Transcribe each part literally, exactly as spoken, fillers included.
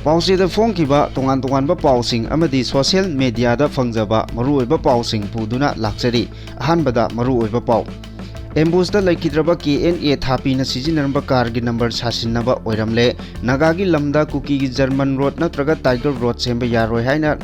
ꯄꯥꯎꯆꯦꯗ ꯐꯣꯡꯈꯤꯕ ꯇꯣꯉꯥꯟ ꯇꯣꯉꯥꯟꯕ ꯄꯥꯎꯁꯤꯡ ꯑꯃꯗꯤ ꯁꯣꯁꯤꯌꯦꯜ ꯃꯦꯗꯤꯌꯥꯗ ꯐꯪꯖꯕ ꯃꯔꯨꯑꯣꯏꯕ ꯄꯥꯎꯁꯤꯡ ꯄꯨꯗꯨꯅ ꯂꯥꯛꯆꯔꯤ꯫ ꯑꯍꯥꯟꯕꯗ ꯃꯔꯨꯑꯣꯏꯕ ꯄꯥꯎ꯫ ꯑꯦꯝꯕꯨꯁꯇ ꯂꯩꯈꯤꯗ꯭ꯔꯕ ꯀꯦ ꯑꯦꯟ ꯑꯦ ꯊꯥꯄꯤꯅ ꯁꯤꯖꯤꯟꯅꯔꯝꯕ ꯀꯥꯔꯒꯤ ꯅꯝꯕꯔ ꯁꯥꯁꯤꯟꯅꯕ ꯑꯣꯏꯔꯝꯂꯦ꯫ ꯅꯥꯒꯥꯒꯤ ꯂꯝꯗ ꯀꯨꯀꯤꯒꯤ ꯖꯔꯃꯟ ꯔꯣꯗ ꯅꯠꯇ꯭ꯔꯒ ꯇꯥꯏꯒꯔ ꯔꯣꯗ ꯁꯦꯝꯕ ꯌꯥꯔꯣꯏ ꯍꯥꯏꯅ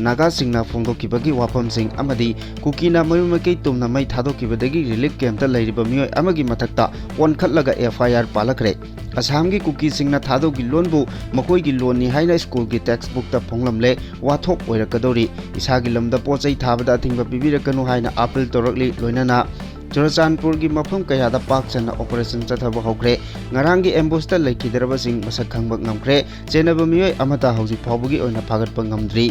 ꯅꯥꯒꯥꯁꯤꯡꯅ ꯐꯣꯡꯗꯣꯛꯈꯤꯕꯒꯤ ꯋꯥꯐꯝꯁꯤꯡ ꯑꯃꯗꯤ ꯀꯨꯀꯤꯅ ꯃꯌꯨꯝ ꯃꯀꯩ ꯇꯨꯝꯅ ꯃꯩ ꯊꯥꯗꯣꯛꯈꯤꯕꯗꯒꯤ ꯔꯤꯂꯤꯐ ꯀꯦꯝꯞꯇ ꯂꯩꯔꯤꯕ ꯃꯤꯑꯣꯏ ꯑꯃꯒꯤ ꯃꯊꯛꯇ ꯑꯣꯟꯈꯠꯂꯒ ꯑꯦꯐ ꯑꯥꯏ ꯑꯥꯔ ꯄꯥꯜꯂꯛꯈ꯭ꯔꯦ꯫ ꯑꯁꯥꯝꯒꯤ ꯀꯨꯀꯤꯁꯤꯡꯅ ꯊꯥꯗꯣꯛꯈꯤ ꯂꯣꯟꯕꯨ ꯃꯈꯣꯏꯒꯤ ꯂꯣꯟꯅꯤ ꯍꯥꯏꯅ ꯁ꯭ꯀꯨꯜꯒꯤ ꯇꯦꯛꯁ ꯕꯨꯛꯇ ꯐꯣꯡꯂꯝꯂꯦ꯫ ꯋꯥꯊꯣꯛ ꯑꯣꯏꯔꯛꯀꯗꯧꯔꯤ꯫ ꯏꯁꯥꯒꯤ ꯂꯝꯗ ꯄꯣꯠ ꯆꯩ ꯊꯥꯕꯗ ꯑꯊꯤꯡꯕ ꯄꯤꯕꯤꯔꯛꯀꯅꯨ ꯍꯥꯏꯅ ꯑꯥꯄꯤꯜ ꯇꯧꯔꯛꯂꯤ꯫ ꯂꯣꯏꯅꯅ ꯆꯨꯔꯆꯥꯟꯄꯨꯔꯒꯤ ꯃꯐꯝ ꯀꯌꯥꯗ ꯄꯥꯛ ꯁꯟꯅ ꯑꯣꯄꯔꯦꯁꯟ ꯆꯠꯊꯕ ꯍꯧꯈ꯭ꯔꯦ꯫ ꯉꯔꯥꯡꯒꯤ ꯑꯦꯝꯕꯨꯁꯇ ꯂꯩꯈꯤꯗ꯭ꯔꯕꯁꯤꯡ ꯃꯁꯛ ꯈꯪꯕ ꯉꯝꯈ꯭ꯔꯦ꯫ ꯆꯦꯟꯅꯕ ꯃꯤꯑꯣꯏ ꯑꯃꯠꯇ ꯍꯧꯖꯤꯛ ꯐꯥꯎꯕꯒꯤ ꯑꯣꯏꯅ ꯐꯥꯒꯠꯄ ꯉꯝꯗ꯭ꯔꯤ꯫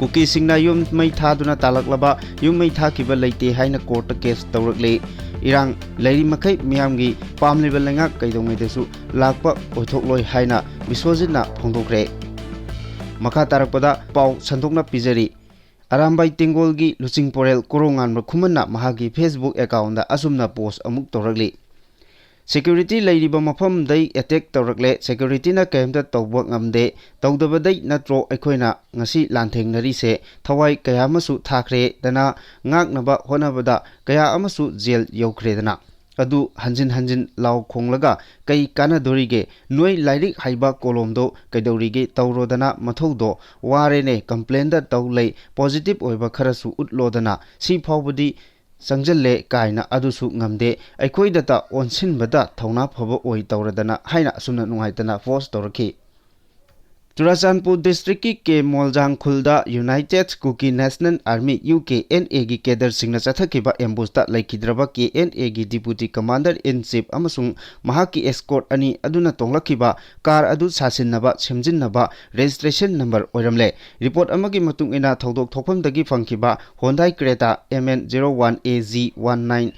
ꯀꯨꯀꯤꯁꯤꯡꯅ ꯌꯨꯝ ꯃꯩ ꯊꯥꯗꯨꯅ ꯇꯥꯜꯂꯛꯂꯕ ꯌꯨꯝ ꯃꯩ ꯊꯥꯈꯤꯕ ꯂꯩꯇꯦ ꯍꯥꯏꯅ ꯀꯣꯔꯠꯇ ꯀꯦꯁ ꯇꯧꯔꯛꯂꯤ꯫ ꯏꯔꯥꯡ ꯂꯩꯔꯤ ꯃꯈꯩ ꯃꯤꯌꯥꯝꯒꯤ ꯄꯥꯝꯂꯤꯕ ꯂꯩꯉꯥꯛ ꯀꯩꯗꯧꯉꯩꯗꯁꯨ ꯂꯥꯛꯄ ꯑꯣꯏꯊꯣꯛꯂꯣꯏ ꯍꯥꯏꯅ ꯕꯤꯁ꯭ꯋꯖꯤꯠꯅ ꯐꯣꯡꯗꯣꯛꯈ꯭ꯔꯦ꯫ ꯃꯈꯥ ꯇꯥꯔꯛꯄꯗ ꯄꯥꯎ ꯁꯟꯗꯣꯛꯅ ꯄꯤꯖꯔꯤ꯫ ꯑꯔꯥꯝꯕꯥꯏ ꯇꯦꯡꯒꯣꯜꯒꯤ ꯂꯨꯆꯤꯡ ꯄꯣꯔꯦꯜ ꯀꯣꯔꯣꯉꯥꯟꯕ ꯈꯨꯃꯟꯅ ꯃꯍꯥꯛꯀꯤ ꯐꯦꯁꯕꯨꯛ ꯑꯦꯀꯥꯎꯟꯗ ꯑꯁꯨꯝꯅ ꯄꯣꯁ ꯑꯃꯨꯛ ꯇꯧꯔꯛꯂꯤ꯫ "ꯁꯦꯀ꯭ꯌꯨꯔꯤꯇꯤ ꯂꯩꯔꯤꯕ ꯃꯐꯝꯗꯩ ꯑꯦꯇꯦꯛ ꯇꯧꯔꯛꯂꯦ꯫ ꯁꯦꯀ꯭ꯌꯨꯔꯤꯇꯤꯅ ꯀꯔꯤꯝꯇ ꯇꯧꯕ ꯉꯝꯗꯦ꯫ ꯇꯧꯗꯕꯗꯩ ꯅꯠꯇ꯭ꯔꯣ ꯑꯩꯈꯣꯏꯅ ꯉꯁꯤ ꯂꯥꯟꯊꯦꯡꯅꯔꯤꯁꯦ? ꯊꯋꯥꯏ ꯀꯌꯥ ꯑꯃꯁꯨ ꯊꯥꯈ꯭ꯔꯦꯗꯅ, ꯉꯥꯛꯅꯕ ꯍꯣꯠꯅꯕꯗ ꯀꯌꯥ ꯑꯃꯁꯨ ꯖꯦꯜ ꯌꯧꯈ꯭ꯔꯦꯗꯅ꯫ ꯑꯗꯨ ꯍꯟꯖꯤꯟ ꯍꯟꯖꯤꯟ ꯂꯥꯎ ꯈꯣꯡꯂꯒ ꯀꯩ ꯀꯥꯟꯅꯗꯣꯔꯤꯒꯦ? ꯅꯣꯏ ꯂꯥꯏꯔꯤꯛ ꯍꯩꯕ ꯀꯣꯂꯣꯝꯗꯣ ꯀꯩꯗꯧꯔꯤꯒꯦ? ꯇꯧꯔꯣꯗꯅ ꯃꯊꯧꯗꯣ꯫ ꯋꯥꯔꯦꯅꯦ, ꯀꯝꯄ꯭ꯂꯦꯟꯗ ꯇꯧ ꯂꯩ꯫ ꯄꯣꯖꯤꯇꯤꯚ ꯑꯣꯏꯕ ꯈꯔꯁꯨ ꯎꯠꯂꯣꯗꯅ꯫ ꯁꯤ ꯐꯥꯎꯕꯗꯤ ꯆꯪꯁꯤꯜꯂꯦ ꯀꯥꯏꯅ ꯑꯗꯨꯁꯨ ꯉꯝꯗꯦ꯫ ꯑꯩꯈꯣꯏꯗꯇ ꯑꯣꯟꯁꯤꯟꯕꯗ ꯊꯧꯅꯥ ꯐꯕ ꯑꯣꯏ ꯇꯧꯔꯗꯅ" ꯍꯥꯏꯅ ꯑꯁꯨꯝꯅ ꯅꯨꯡꯉꯥꯏꯇꯅ ꯄꯣꯁ ꯇꯧꯔꯛꯈꯤ꯫ ꯆꯨꯔꯥꯆꯥꯟꯄꯨꯔ ꯗꯤꯁꯇ꯭ꯔꯤꯛꯀꯤ ꯀꯦ ꯃꯣꯜꯖꯥꯡ ꯈꯨꯜꯗ united Kuki national army, U K N ꯑꯦꯒꯤ ꯀꯦꯗꯔꯁꯤꯡꯅ ꯆꯠꯊꯈꯤꯕ ꯑꯦꯝꯕꯨꯁꯇ ꯂꯩꯈꯤꯗ꯭ꯔꯕ ꯀꯦ ꯑꯦꯟ ꯑꯦꯒꯤ ꯗꯤꯄꯨꯇꯤ ꯀꯃꯥꯟꯗꯔ ꯏꯟ ꯆꯤꯐ ꯑꯃꯁꯨꯡ ꯃꯍꯥꯛꯀꯤ ꯑꯦꯁꯀꯣꯔꯠ ꯑꯅꯤ ꯑꯗꯨꯅ ꯇꯣꯡꯂꯛꯈꯤꯕ ꯀꯥꯔ ꯑꯗꯨ ꯁꯥꯁꯤꯟꯅꯕ, ꯁꯦꯝꯖꯤꯟꯅꯕ ꯔꯦꯖꯤꯁꯇ꯭ꯔꯦꯁꯟ ꯅꯝꯕꯔ ꯑꯣꯏꯔꯝꯂꯦ꯫ ꯔꯤꯄꯣꯔꯠ ꯑꯃꯒꯤ ꯃꯇꯨꯡ ꯏꯟꯅ, ꯊꯧꯗꯣꯛ ꯊꯣꯛꯐꯝꯗꯒꯤ ꯐꯪꯈꯤꯕ Honda Creta M N zero one A G one nine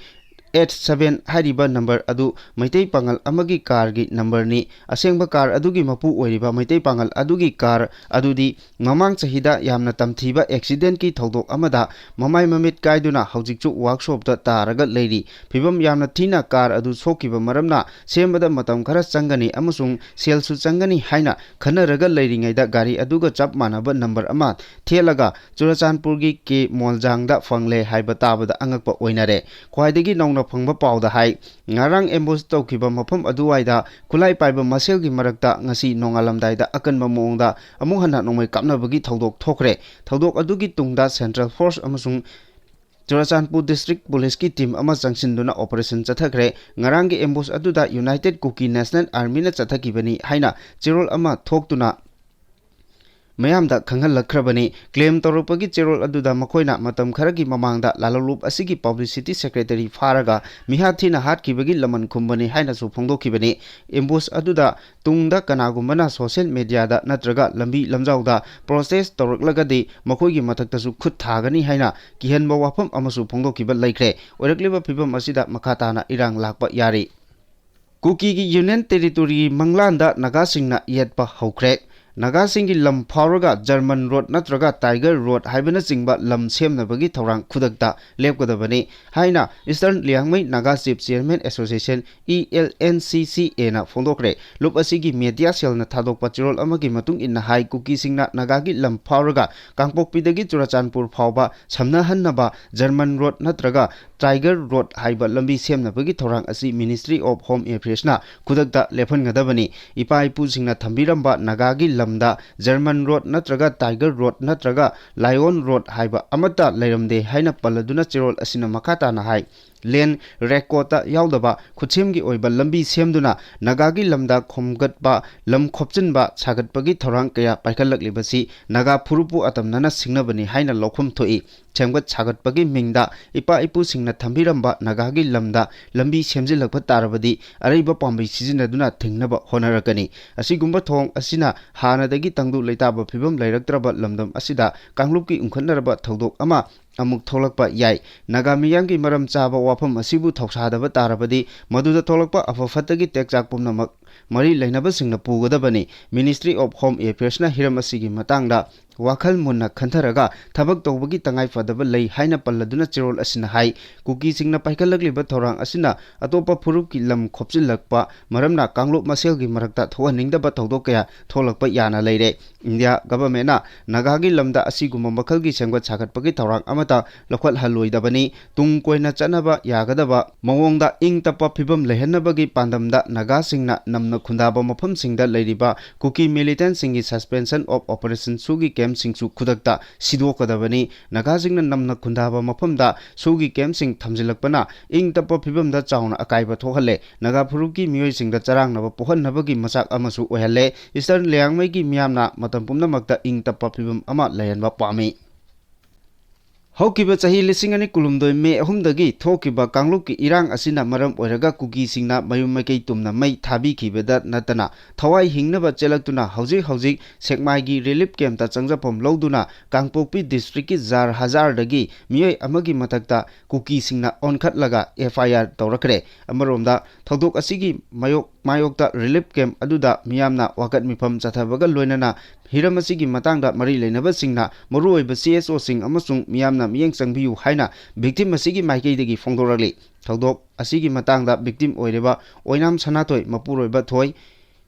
eight seven ꯍꯥꯏꯔꯤꯕ ꯅꯝꯕꯔ ꯑꯗꯨ ꯃꯩꯇꯩ ꯄꯥꯉꯜ ꯑꯃꯒꯤ ꯀꯥꯔꯒꯤ ꯅꯝꯕꯔꯅꯤ꯫ ꯑꯁꯦꯡꯕ ꯀꯥꯔ ꯑꯗꯨꯒꯤ ꯃꯄꯨ ꯑꯣꯏꯔꯤꯕ ꯃꯩꯇꯩ ꯄꯥꯉꯜ ꯑꯗꯨꯒꯤ ꯀꯥꯔ ꯑꯗꯨꯗꯤ ꯃꯃꯥꯡ ꯆꯍꯤꯗ ꯌꯥꯝꯅ ꯇꯝꯊꯤꯕ ꯑꯦꯛꯁꯤꯗꯦꯟꯠꯀꯤ ꯊꯧꯗꯣꯛ ꯑꯃꯗ ꯃꯃꯥꯏ ꯃꯃꯤꯠ ꯀꯥꯏꯗꯨꯅ ꯍꯧꯖꯤꯛꯁꯨ ꯋꯥꯔꯛꯁꯣꯞꯇ ꯇꯥꯔꯒ ꯂꯩꯔꯤ꯫ ꯐꯤꯕꯝ ꯌꯥꯝꯅ ꯊꯤꯅ ꯀꯥꯔ ꯑꯗꯨ ꯁꯣꯛꯈꯤꯕ ꯃꯔꯝꯅ ꯁꯦꯝꯕꯗ ꯃꯇꯝ ꯈꯔ ꯆꯪꯒꯅꯤ ꯑꯃꯁꯨꯡ ꯁꯦꯜꯁꯨ ꯆꯪꯒꯅꯤ ꯍꯥꯏꯅ ꯈꯟꯅꯔꯒ ꯂꯩꯔꯤꯉꯩꯗ ꯒꯥꯔꯤ ꯑꯗꯨꯒ ꯆꯞ ꯃꯥꯟꯅꯕ ꯅꯝꯕꯔ ꯑꯃ ꯊꯦꯠꯂꯒ ꯆꯨꯔꯆꯥꯟꯄꯨꯔꯒꯤ ꯀꯦ ꯃꯣꯜꯖꯥꯡꯗ ꯐꯪꯂꯦ ꯍꯥꯏꯕ ꯇꯥꯕꯗ ꯑꯉꯛꯄ ꯑꯣꯏꯅꯔꯦ꯫ ꯈ꯭ꯋꯥꯏꯗꯒꯤ ꯅꯧꯅ ꯐꯪꯕ ꯄꯥꯎꯗ ꯍꯥꯏ, ꯉꯔꯥꯡ ꯑꯦꯝꯕꯨꯁ ꯇꯧꯈꯤꯕ ꯃꯐꯝ ꯑꯗꯨꯋꯥꯏꯗ ꯈꯨꯠꯂꯥꯏ ꯄꯥꯏꯕ ꯃꯁꯦꯜꯒꯤ ꯃꯔꯛꯇ ꯉꯁꯤ ꯅꯣꯡꯉꯥꯜꯂꯝꯗꯥꯏꯗ ꯑꯀꯟꯕ ꯃꯑꯣꯡꯗ ꯑꯃꯨꯛ ꯍꯟꯅ ꯅꯣꯡꯃꯩ ꯀꯥꯞꯅꯕꯒꯤ ꯊꯧꯗꯣꯛ ꯊꯣꯛꯈ꯭ꯔꯦ꯫ ꯊꯧꯗꯣꯛ ꯑꯗꯨꯒꯤ ꯇꯨꯡꯗ ꯁꯦꯟꯇ꯭ꯔꯦꯜ ꯐꯣꯔꯁ ꯑꯃꯁꯨꯡ ꯆꯨꯔꯆꯥꯟꯄꯨꯔ ꯗꯤꯁꯇ꯭ꯔꯤꯛ ꯄꯨꯂꯤꯁꯀꯤ ꯇꯤꯝ ꯑꯃ ꯆꯪꯁꯤꯟꯗꯨꯅ ꯑꯣꯄꯔꯦꯁꯟ ꯆꯠꯊꯈ꯭ꯔꯦ꯫ ꯉꯔꯥꯡꯒꯤ ꯑꯦꯝꯕꯨꯁ ꯑꯗꯨꯗ ꯌꯨꯅꯥꯏꯇꯦꯗ ꯀꯨꯀꯤ ꯅꯦꯁꯅꯦꯜ ꯑꯥꯔꯃꯤꯅ ꯆꯠꯊꯈꯤꯕꯅꯤ ꯍꯥꯏꯅ ꯆꯦꯔꯣꯜ ꯑꯃ ꯊꯣꯛꯇꯨꯅ ꯃꯌꯥꯝꯗ ꯈꯪꯍꯜꯂꯛꯈ꯭ꯔꯕꯅꯤ꯫ ꯀ꯭ꯂꯦꯝ ꯇꯧꯔꯛꯄꯒꯤ ꯆꯦꯔꯣꯜ ꯑꯗꯨꯗ ꯃꯈꯣꯏꯅ ꯃꯇꯝ ꯈꯔꯒꯤ ꯃꯃꯥꯡꯗ ꯂꯥꯂꯣꯡꯂꯨꯞ ꯑꯁꯤꯒꯤ ꯄꯕ꯭ꯂꯤꯁꯤꯇꯤ ꯁꯦꯀ꯭ꯔꯦꯇꯔꯤ ꯐꯥꯔꯒ ꯃꯤꯍꯥꯠ ꯊꯤꯅ ꯍꯥꯠꯈꯤꯕꯒꯤ ꯂꯃꯟ ꯈꯨꯝꯕꯅꯤ ꯍꯥꯏꯅꯁꯨ ꯐꯣꯡꯗꯣꯛꯈꯤꯕꯅꯤ꯫ ꯑꯦꯝꯕꯨꯁ ꯑꯗꯨꯗ ꯇꯨꯡꯗ ꯀꯅꯥꯒꯨꯝꯕꯅ ꯁꯣꯁꯤꯌꯦꯜ ꯃꯦꯗꯤꯌꯥꯗ ꯅꯠꯇ꯭ꯔꯒ ꯂꯝꯕꯤ ꯂꯝꯖꯥꯎꯗ ꯄ꯭ꯔꯣꯇꯦꯁ ꯇꯧꯔꯛꯂꯒꯗꯤ ꯃꯈꯣꯏꯒꯤ ꯃꯊꯛꯇꯁꯨ ꯈꯨꯠ ꯊꯥꯒꯅꯤ ꯍꯥꯏꯅ ꯀꯤꯍꯟꯕ ꯋꯥꯐꯝ ꯑꯃꯁꯨ ꯐꯣꯡꯗꯣꯛꯈꯤꯕ ꯂꯩꯈ꯭ꯔꯦ꯫ ꯑꯣꯏꯔꯛꯂꯤꯕ ꯐꯤꯕꯝ ꯑꯁꯤꯗ ꯃꯈꯥ ꯇꯥꯅ ꯏꯔꯥꯡ ꯂꯥꯛꯄ ꯌꯥꯔꯤ꯫ ꯀꯨꯀꯤꯒꯤ ꯌꯨꯅꯤꯌꯟ ꯇꯦꯔꯤꯇꯣꯔꯤꯒꯤ ꯃꯪꯂꯥꯟꯗ ꯅꯥꯒꯥꯁꯤꯡꯅ ꯌꯦꯠꯄ ꯍꯧꯈ꯭ꯔꯦ꯫ ꯅꯥꯒꯥꯁꯤꯡꯒꯤ ꯂꯝ ꯐꯥꯎꯔꯒ ꯖꯔꯃꯟ ꯔꯣꯗ ꯅꯠꯇ꯭ꯔꯒ ꯇꯥꯏꯒꯔ ꯔꯣꯗ ꯍꯥꯏꯕꯅꯆꯤꯡꯕ ꯂꯝ ꯁꯦꯝꯅꯕꯒꯤ ꯊꯧꯔꯥꯡ ꯈꯨꯗꯛꯇ ꯂꯦꯞꯀꯗꯕꯅꯤ ꯍꯥꯏꯅ eastern Liangmai Naga chief chairman association, E L N C ꯁꯤ ꯑꯦꯅ ꯐꯣꯡꯗꯣꯛꯈ꯭ꯔꯦ꯫ ꯂꯨꯞ ꯑꯁꯤꯒꯤ ꯃꯦꯗꯤꯌꯥ ꯁꯦꯜꯅ ꯊꯥꯗꯣꯛꯄ ꯆꯦꯔꯣꯜ ꯑꯃꯒꯤ ꯃꯇꯨꯡ ꯏꯟꯅ ꯍꯥꯏ, ꯀꯨꯀꯤꯁꯤꯡꯅ ꯅꯥꯒꯥꯒꯤ ꯂꯝ ꯐꯥꯎꯔꯒ ꯀꯥꯡꯄꯣꯛꯄꯤꯗꯒꯤ ꯆꯨꯔꯆꯥꯟꯄꯨꯔ ꯐꯥꯎꯕ ꯁꯝꯅꯍꯟꯅꯕ ꯖꯔꯃꯟ ꯔꯣꯗ ꯅꯠꯇ꯭ꯔꯒ ꯇꯥꯏꯒꯔ ꯔꯣꯗ ꯍꯥꯏꯕ ꯂꯝꯕꯤ ꯁꯦꯝꯅꯕꯒꯤ ꯊꯧꯔꯥꯡ ꯑꯁꯤ ꯃꯤꯅꯤꯁꯇ꯭ꯔꯤ ꯑꯣꯐ ꯍꯣꯝ ꯑꯦꯐꯤꯌꯔꯁꯅ ꯈꯨꯗꯛꯇ ꯂꯦꯞꯍꯟꯒꯗꯕꯅꯤ꯫ ꯏꯄꯥ ꯏꯄꯨꯁꯤꯡꯅ ꯊꯝꯕꯤꯔꯝꯕ ꯅꯥꯒꯥꯒꯤ ꯂꯝꯗ ꯖꯔꯃꯟ ꯔꯣꯗ ꯅꯠꯇ꯭ꯔꯒ ꯇꯥꯏꯒꯔ ꯔꯣꯗ ꯅꯠꯇ꯭ꯔꯒ ꯂꯥꯏꯑꯣꯟ ꯔꯣꯗ ꯍꯥꯏꯕ ꯑꯃꯠꯇ ꯂꯩꯔꯝꯗꯦ ꯍꯥꯏꯅ ꯄꯜꯂꯗꯨꯅ ꯆꯦꯔꯣꯜ ꯑꯁꯤꯅ ꯃꯈꯥ ꯇꯥꯅ ꯍꯥꯏ, ꯂꯦꯟ ꯔꯦꯀꯣꯔꯗꯇ ꯌꯥꯎꯗꯕ ꯈꯨꯠꯁꯦꯝꯒꯤ ꯑꯣꯏꯕ ꯂꯝꯕꯤ ꯁꯦꯝꯗꯨꯅ ꯅꯥꯒꯥꯒꯤ ꯂꯝꯗ ꯈꯣꯝꯒꯠꯄ, ꯂꯝ ꯈꯣꯞꯆꯤꯟꯕ ꯁꯥꯒꯠꯄꯒꯤ ꯊꯧꯔꯥꯡ ꯀꯌꯥ ꯄꯥꯏꯈꯠꯂꯛꯂꯤꯕꯁꯤ ꯅꯥꯒꯥ ꯐꯨꯔꯨꯞꯄꯨ ꯑꯇꯝꯅꯅ ꯁꯤꯡꯅꯕꯅꯤ ꯍꯥꯏꯅ ꯂꯧꯐꯝ ꯊꯣꯛꯏ꯫ ꯁꯦꯝꯒꯠ ꯁꯥꯒꯠꯄꯒꯤ ꯃꯤꯡꯗ ꯏꯄꯥ ꯏꯄꯨꯁꯤꯡꯅ ꯊꯝꯕꯤꯔꯝꯕ ꯅꯥꯒꯥꯒꯤ ꯂꯝꯗ ꯂꯝꯕꯤ ꯁꯦꯝꯖꯤꯜꯂꯛꯄ ꯇꯥꯔꯕꯗꯤ ꯑꯔꯩꯕ ꯄꯥꯝꯕꯩ ꯁꯤꯖꯤꯟꯅꯗꯨꯅ ꯊꯤꯡꯅꯕ ꯍꯣꯠꯅꯔꯛꯀꯅꯤ꯫ ꯑꯁꯤꯒꯨꯝꯕ ꯊꯧꯑꯣꯡ ꯑꯁꯤꯅ ꯍꯥꯟꯅꯗꯒꯤ ꯇꯪꯗꯨ ꯂꯩꯇꯥꯕ ꯐꯤꯕꯝ ꯂꯩꯔꯛꯇ꯭ꯔꯕ ꯂꯝꯗꯝ ꯑꯁꯤꯗ ꯀꯥꯡꯂꯨꯞꯀꯤ ꯎꯪꯈꯠꯅꯔꯕ ꯊꯧꯗꯣꯛ ꯑꯃ ꯑꯃꯨꯛ ꯊꯣꯛꯂꯛꯄ ꯌꯥꯏ꯫ ꯅꯥꯒꯥ ꯃꯤꯌꯥꯝꯒꯤ ꯃꯔꯝ ꯆꯥꯕ ꯋꯥꯐꯝ ꯑꯁꯤꯕꯨ ꯊꯧꯁꯥꯗꯕ ꯇꯥꯔꯕꯗꯤ, ꯃꯗꯨꯗ ꯊꯣꯛꯂꯛꯄ ꯑꯐ ꯐꯠꯇꯒꯤ ꯇꯦꯛꯆꯥꯛ ꯄꯨꯝꯅꯃꯛ ꯃꯔꯤ ꯂꯩꯅꯕꯁꯤꯡꯅ ꯄꯨꯒꯗꯕꯅꯤ꯫ Ministry of Home Affairsꯅ ꯍꯤꯔꯝ ꯑꯁꯤꯒꯤ ꯃꯇꯥꯡꯗ ꯋꯥꯈꯜ ꯃꯨꯟꯅ ꯈꯟꯊꯔꯒ ꯊꯕꯛ ꯇꯧꯕꯒꯤ ꯇꯉꯥꯏ ꯐꯗꯕ ꯂꯩ ꯍꯥꯏꯅ ꯄꯜꯂꯗꯨꯅ ꯆꯦꯔꯣꯜ ꯑꯁꯤꯅ ꯍꯥꯏ꯫ ꯀꯨꯀꯤꯁꯤꯡꯅ ꯄꯥꯏꯈꯠꯂꯛꯂꯤꯕ ꯊꯧꯔꯥꯡ ꯑꯁꯤꯅ ꯑꯇꯣꯞꯄ ꯐꯨꯔꯨꯞꯀꯤ ꯂꯝ ꯈꯣꯞꯆꯤꯜꯂꯛꯄ ꯃꯔꯝꯅ ꯀꯥꯡꯂꯨꯞ ꯃꯁꯦꯜꯒꯤ ꯃꯔꯛꯇ ꯊꯣꯛꯍꯟꯅꯤꯡꯗꯕ ꯊꯧꯗꯣꯛ ꯀꯌꯥ ꯊꯣꯛꯂꯛꯄ ꯌꯥꯅ ꯂꯩꯔꯦ꯫ ꯏꯟꯗꯤꯌꯥ ꯒꯚꯔꯟꯃꯦꯟꯠꯅ ꯅꯥꯒꯥꯒꯤ ꯂꯝꯗ ꯑꯁꯤꯒꯨꯝꯕ ꯃꯈꯜꯒꯤ ꯁꯦꯝꯒꯠ ꯁꯥꯒꯠꯄꯒꯤ ꯊꯧꯔꯥꯡ ꯑꯃꯠꯇ ꯂꯧꯈꯠꯍꯜꯂꯣꯏꯗꯕꯅꯤ꯫ ꯇꯨꯡ ꯀꯣꯏꯅ ꯆꯠꯅꯕ ꯌꯥꯒꯗꯕ ꯃꯑꯣꯡꯗ ꯏꯪ ꯇꯞꯄ ꯐꯤꯕꯝ ꯂꯩꯍꯟꯅꯕꯒꯤ ꯄꯥꯟꯗꯝꯗ ꯅꯥꯒꯥꯁꯤꯡꯅ ꯅꯝꯅ ꯈꯨꯟꯗꯥꯕ ꯃꯐꯝꯁꯤꯡꯗ ꯂꯩꯔꯤꯕ ꯀꯨꯀꯤ ꯃꯤꯂꯤꯇꯦꯟꯠꯁꯤꯡꯒꯤ Suspension of Operation ꯁꯨꯒꯤ ꯀꯦꯝꯞꯁꯤꯡꯁꯨ ꯈꯨꯗꯛꯇ ꯁꯤꯗꯣꯛꯀꯗꯕꯅꯤ꯫ ꯅꯥꯒꯥꯁꯤꯡꯅ ꯅꯝꯅ ꯈꯨꯟꯗꯥꯕ ꯃꯐꯝꯗ ꯁꯨꯒꯤ ꯀꯦꯝꯞꯁꯤꯡ ꯊꯝꯖꯤꯜꯂꯛꯄꯅ ꯏꯪ ꯇꯞꯄ ꯐꯤꯕꯝꯗ ꯆꯥꯎꯅ ꯑꯀꯥꯏꯕ ꯊꯣꯛꯍꯜꯂꯦ꯫ ꯅꯥꯒꯥ ꯐꯨꯔꯨꯞꯀꯤ ꯃꯤꯑꯣꯏꯁꯤꯡꯗ ꯆꯔꯥꯡꯅꯕ ꯄꯣꯛꯍꯟꯅꯕꯒꯤ ꯃꯆꯥꯛ ꯑꯃꯁꯨ ꯑꯣꯏꯍꯜꯂꯦ꯫ ꯏꯁꯇꯔꯟ ꯂꯤꯌꯥꯡꯃꯩꯒꯤ ꯃꯤꯌꯥꯝꯅ ꯃꯇꯝ ꯄꯨꯝꯅꯃꯛꯇ ꯏꯪ ꯇꯞꯄ ꯐꯤꯕꯝ ꯑꯃ ꯂꯩꯍꯟꯕ ꯄꯥꯝꯃꯤ꯫ ꯍꯧꯈꯤꯕ ꯆꯍꯤ ꯂꯤꯁꯤꯡ ꯑꯅꯤ ꯀꯨꯟꯍꯨꯝꯗꯣꯏ ꯃꯦ ꯑꯍꯨꯝꯗꯒꯤ ꯊꯣꯛꯈꯤꯕ ꯀꯥꯡꯂꯨꯞꯀꯤ ꯏꯔꯥꯡ ꯑꯁꯤꯅ ꯃꯔꯝ ꯑꯣꯏꯔꯒ ꯀꯨꯀꯤꯁꯤꯡꯅ ꯃꯌꯨꯝ ꯃꯀꯩ ꯇꯨꯝꯅ ꯃꯩ ꯊꯥꯕꯤꯈꯤꯕꯗ ꯅꯠꯇꯅ, ꯊꯋꯥꯏ ꯍꯤꯡꯅꯕ ꯆꯦꯜꯂꯛꯇꯨꯅ ꯍꯧꯖꯤꯛ ꯍꯧꯖꯤꯛ ꯁꯦꯛꯃꯥꯏꯒꯤ ꯔꯤꯂꯤꯐ ꯀꯦꯝꯞꯇ ꯆꯪꯖꯐꯝ ꯂꯧꯗꯨꯅ ꯀꯥꯡꯄꯣꯛꯄꯤ ꯗꯤꯁꯇ꯭ꯔꯤꯛꯀꯤ ꯖꯥꯔ ꯍꯖꯥꯔꯗꯒꯤ ꯃꯤꯑꯣꯏ ꯑꯃꯒꯤ ꯃꯊꯛꯇ ꯀꯨꯀꯤꯁꯤꯡꯅ ꯑꯣꯟꯈꯠꯂꯒ ꯑꯦꯐ ꯑꯥꯏ ꯑꯥꯔ ꯇꯧꯔꯛꯈ꯭ꯔꯦ꯫ ꯑꯃꯔꯣꯝꯗ ꯊꯧꯗꯣꯛ ꯑꯁꯤꯒꯤ ꯃꯥꯌꯣꯛ ꯃꯥꯌꯣꯛꯇ ꯔꯤꯂꯤꯐ ꯀꯦꯝꯞ ꯑꯗꯨꯗ ꯃꯤꯌꯥꯝꯅ ꯋꯥꯀꯠ ꯃꯤꯐꯝ ꯆꯠꯊꯕꯒ ꯂꯣꯏꯅꯅ ꯍꯤꯔꯝ ꯑꯁꯤꯒꯤ ꯃꯇꯥꯡꯗ ꯃꯔꯤ ꯂꯩꯅꯕꯁꯤꯡꯅ ꯃꯔꯨꯑꯣꯏꯕ ꯁꯤ ꯑꯦꯁ ꯑꯣꯁꯤꯡ ꯑꯃꯁꯨꯡ ꯃꯤꯌꯥꯝꯅ ꯃꯤꯠꯌꯦꯡ ꯆꯪꯕꯤꯌꯨ ꯍꯥꯏꯅ ꯚꯤꯛꯇꯤꯝ ꯑꯁꯤꯒꯤ ꯃꯥꯏꯀꯩꯗꯒꯤ ꯐꯣꯡꯗꯣꯔꯛꯂꯤ꯫ ꯊꯧꯗꯣꯛ ꯑꯁꯤꯒꯤ ꯃꯇꯥꯡꯗ ꯚꯤꯛꯇꯤꯝ ꯑꯣꯏꯔꯤꯕ ꯑꯣꯏꯅꯥꯝ ꯁꯅꯥꯊꯣꯏ ꯃꯄꯨꯔꯣꯏꯕ ꯊꯣꯏ